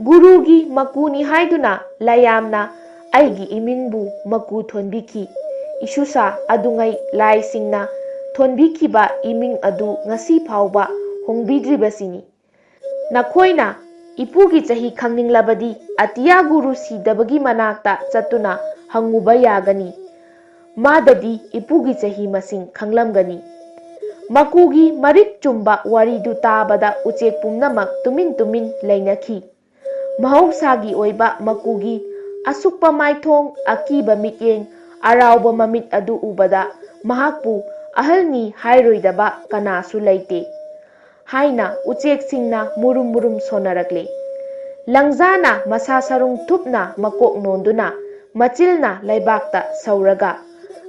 ꯒꯨꯔꯨꯒꯤ ꯃꯀꯨꯅꯤ ꯍꯥꯏꯗꯨꯅ ꯂꯥꯏꯌꯥꯝꯅ ꯑꯩꯒꯤ ꯏꯃꯤꯡꯕꯨ ꯃꯀꯨ ꯊꯣꯟꯕꯤꯈꯤ꯫ ꯏꯁꯨꯁꯥ ꯑꯗꯨꯉꯩ ꯂꯥꯏꯁꯤꯡꯅ ꯊꯣꯟꯕꯤꯈꯤꯕ ꯏꯃꯤꯡ ꯑꯗꯨ ꯉꯁꯤ ꯐꯥꯎꯕ ꯍꯣꯡꯕꯤꯗ꯭ꯔꯤꯕꯁꯤꯅꯤ꯫ ꯅꯈꯣꯏꯅ ꯏꯄꯨꯒꯤ ꯆꯍꯤ ꯈꯪꯅꯤꯡꯂꯕꯗꯤ ꯑꯇꯤꯌꯥ ꯒꯨꯔꯨ ꯁꯤꯗꯕꯒꯤ ꯃꯅꯥꯛꯇ ꯆꯠꯇꯨꯅ ꯍꯪꯉꯨꯕ ꯌꯥꯒꯅꯤ꯫ ꯃꯥꯗꯗꯤ ꯏꯄꯨꯒꯤ ꯆꯍꯤ ꯃꯁꯤꯡ ꯈꯪꯂꯝꯒꯅꯤ꯫ ꯃꯀꯨꯒꯤ ꯃꯔꯤꯛ ꯆꯨꯝꯕ ꯋꯥꯔꯤꯗꯨ ꯇꯥꯕꯗ ꯎꯆꯦꯛ ꯄꯨꯝꯅꯃꯛ ꯇꯨꯃꯤꯟ ꯇꯨꯃꯤꯟ ꯂꯩꯅꯈꯤ꯫ ꯃꯍꯧꯁꯥꯒꯤ ꯑꯣꯏꯕ ꯃꯀꯨꯒꯤ ꯑꯁꯨꯛꯄ ꯃꯥꯏꯊꯣꯡ, ꯑꯀꯤꯕ ꯃꯤꯠꯌꯦꯡ, ꯑꯔꯥꯎꯕ ꯃꯃꯤꯠ ꯑꯗꯨ ꯎꯕꯗ ꯃꯍꯥꯛꯄꯨ ꯑꯍꯜꯅꯤ ꯍꯥꯏꯔꯣꯏꯗꯕ ꯀꯅꯥꯁꯨ ꯂꯩꯇꯦ ꯍꯥꯏꯅ ꯎꯆꯦꯛꯁꯤꯡꯅ ꯃꯨꯔꯨꯝ ꯃꯨꯔꯨꯝ ꯁꯣꯟꯅꯔꯛꯂꯦ꯫ ꯂꯪꯖꯥꯅ ꯃꯁꯥ ꯁꯔꯨꯡ ꯊꯨꯞꯅ ꯃꯀꯣꯛ ꯅꯣꯟꯗꯨꯅ ꯃꯆꯤꯜꯅ ꯂꯩꯕꯥꯛꯇ ꯁꯧꯔꯒ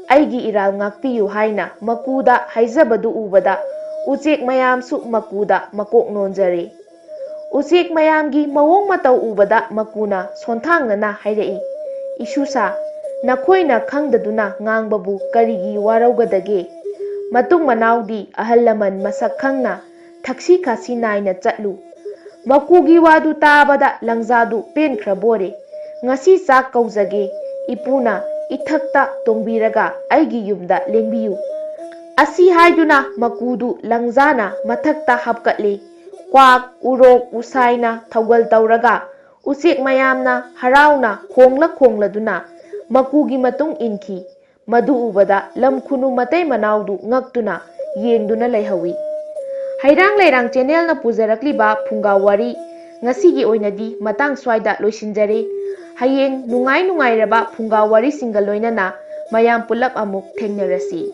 "ꯑꯩꯒꯤ ꯏꯔꯥꯜ ꯉꯥꯛꯄꯤꯌꯨ" ꯍꯥꯏꯅ ꯃꯀꯨꯗ ꯍꯥꯏꯖꯕꯗꯨ ꯎꯕꯗ ꯎꯆꯦꯛ ꯃꯌꯥꯝꯁꯨ ꯃꯀꯨꯗ ꯃꯀꯣꯛ ꯅꯣꯟꯖꯔꯦ꯫ ꯎꯆꯦꯛ ꯃꯌꯥꯝꯒꯤ ꯃꯑꯣꯡ ꯃꯇꯧ ꯎꯕꯗ ꯃꯀꯨꯅ ꯁꯣꯟꯊꯥꯡꯅꯅ ꯍꯥꯏꯔꯛꯏ, "ꯏꯁꯨꯁꯥ, ꯅꯈꯣꯏꯅ ꯈꯪꯗꯗꯨꯅ ꯉꯥꯡꯕꯕꯨ ꯀꯔꯤꯒꯤ ꯋꯥꯔꯧꯒꯗꯒꯦ? ꯃꯇꯨꯡ ꯃꯅꯥꯎꯗꯤ ꯑꯍꯜ ꯂꯃꯟ ꯃꯁꯛ ꯈꯪꯅ ꯊꯛꯁꯤ ꯈꯥꯁꯤ ꯅꯥꯏꯅ ꯆꯠꯂꯨ꯫" ꯃꯀꯨꯒꯤ ꯋꯥꯗꯨ ꯇꯥꯕꯗ ꯂꯪꯖꯥꯗꯨ ꯄꯦꯟꯈ꯭ꯔꯕꯣꯔꯦ꯫ "ꯉꯁꯤ ꯆꯥꯛ ꯀꯧꯖꯒꯦ, ꯏꯄꯨꯅ ꯏꯊꯛꯇ ꯇꯣꯡꯕꯤꯔꯒ ꯑꯩꯒꯤ ꯌꯨꯝꯗ ꯂꯦꯡꯕꯤꯌꯨ꯫" ꯑꯁꯤ ꯍꯥꯏꯗꯨꯅ ꯃꯀꯨꯗꯨ ꯂꯪꯖꯥꯅ ꯃꯊꯛꯇ ꯍꯥꯞꯀꯠꯂꯦ꯫ ꯀ꯭ꯋꯥꯛ, ꯎꯔꯣꯛ, ꯎꯁꯥꯏꯅ ꯊꯧꯒꯜ ꯇꯧꯔꯒ ꯎꯆꯦꯛ ꯃꯌꯥꯝꯅ ꯍꯔꯥꯎꯅ ꯈꯣꯡꯂ ꯈꯣꯡꯂꯗꯨꯅ ꯃꯀꯨꯒꯤ ꯃꯇꯨꯡ ꯏꯟꯈꯤ꯫ ꯃꯗꯨ ꯎꯕꯗ ꯂꯝ ꯈꯨꯅꯨ ꯃꯇꯩ ꯃꯅꯥꯎꯗꯨ ꯉꯛꯇꯨꯅ ꯌꯦꯡꯗꯨꯅ ꯂꯩꯍꯧꯏ꯫ ꯍꯩꯔꯥꯡ ꯂꯩꯔꯥꯡ ꯆꯦꯅꯦꯜꯅ ꯄꯨꯖꯔꯛꯂꯤꯕ ꯐꯨꯡꯒꯥ ꯋꯥꯔꯤ ꯉꯁꯤꯒꯤ ꯑꯣꯏꯅꯗꯤ ꯃꯇꯥꯡ ꯁ꯭ꯋꯥꯏꯗ ꯂꯣꯏꯁꯤꯟꯖꯔꯦ꯫ ꯍꯌꯦꯡ ꯅꯨꯡꯉꯥꯏ ꯅꯨꯡꯉꯥꯏꯔꯕ ꯐꯨꯡꯒꯥ ꯋꯥꯔꯤꯁꯤꯡꯒ ꯂꯣꯏꯅꯅ ꯃꯌꯥꯝ ꯄꯨꯂꯞ ꯑꯃꯨꯛ ꯊꯦꯡꯅꯔꯁꯤ꯫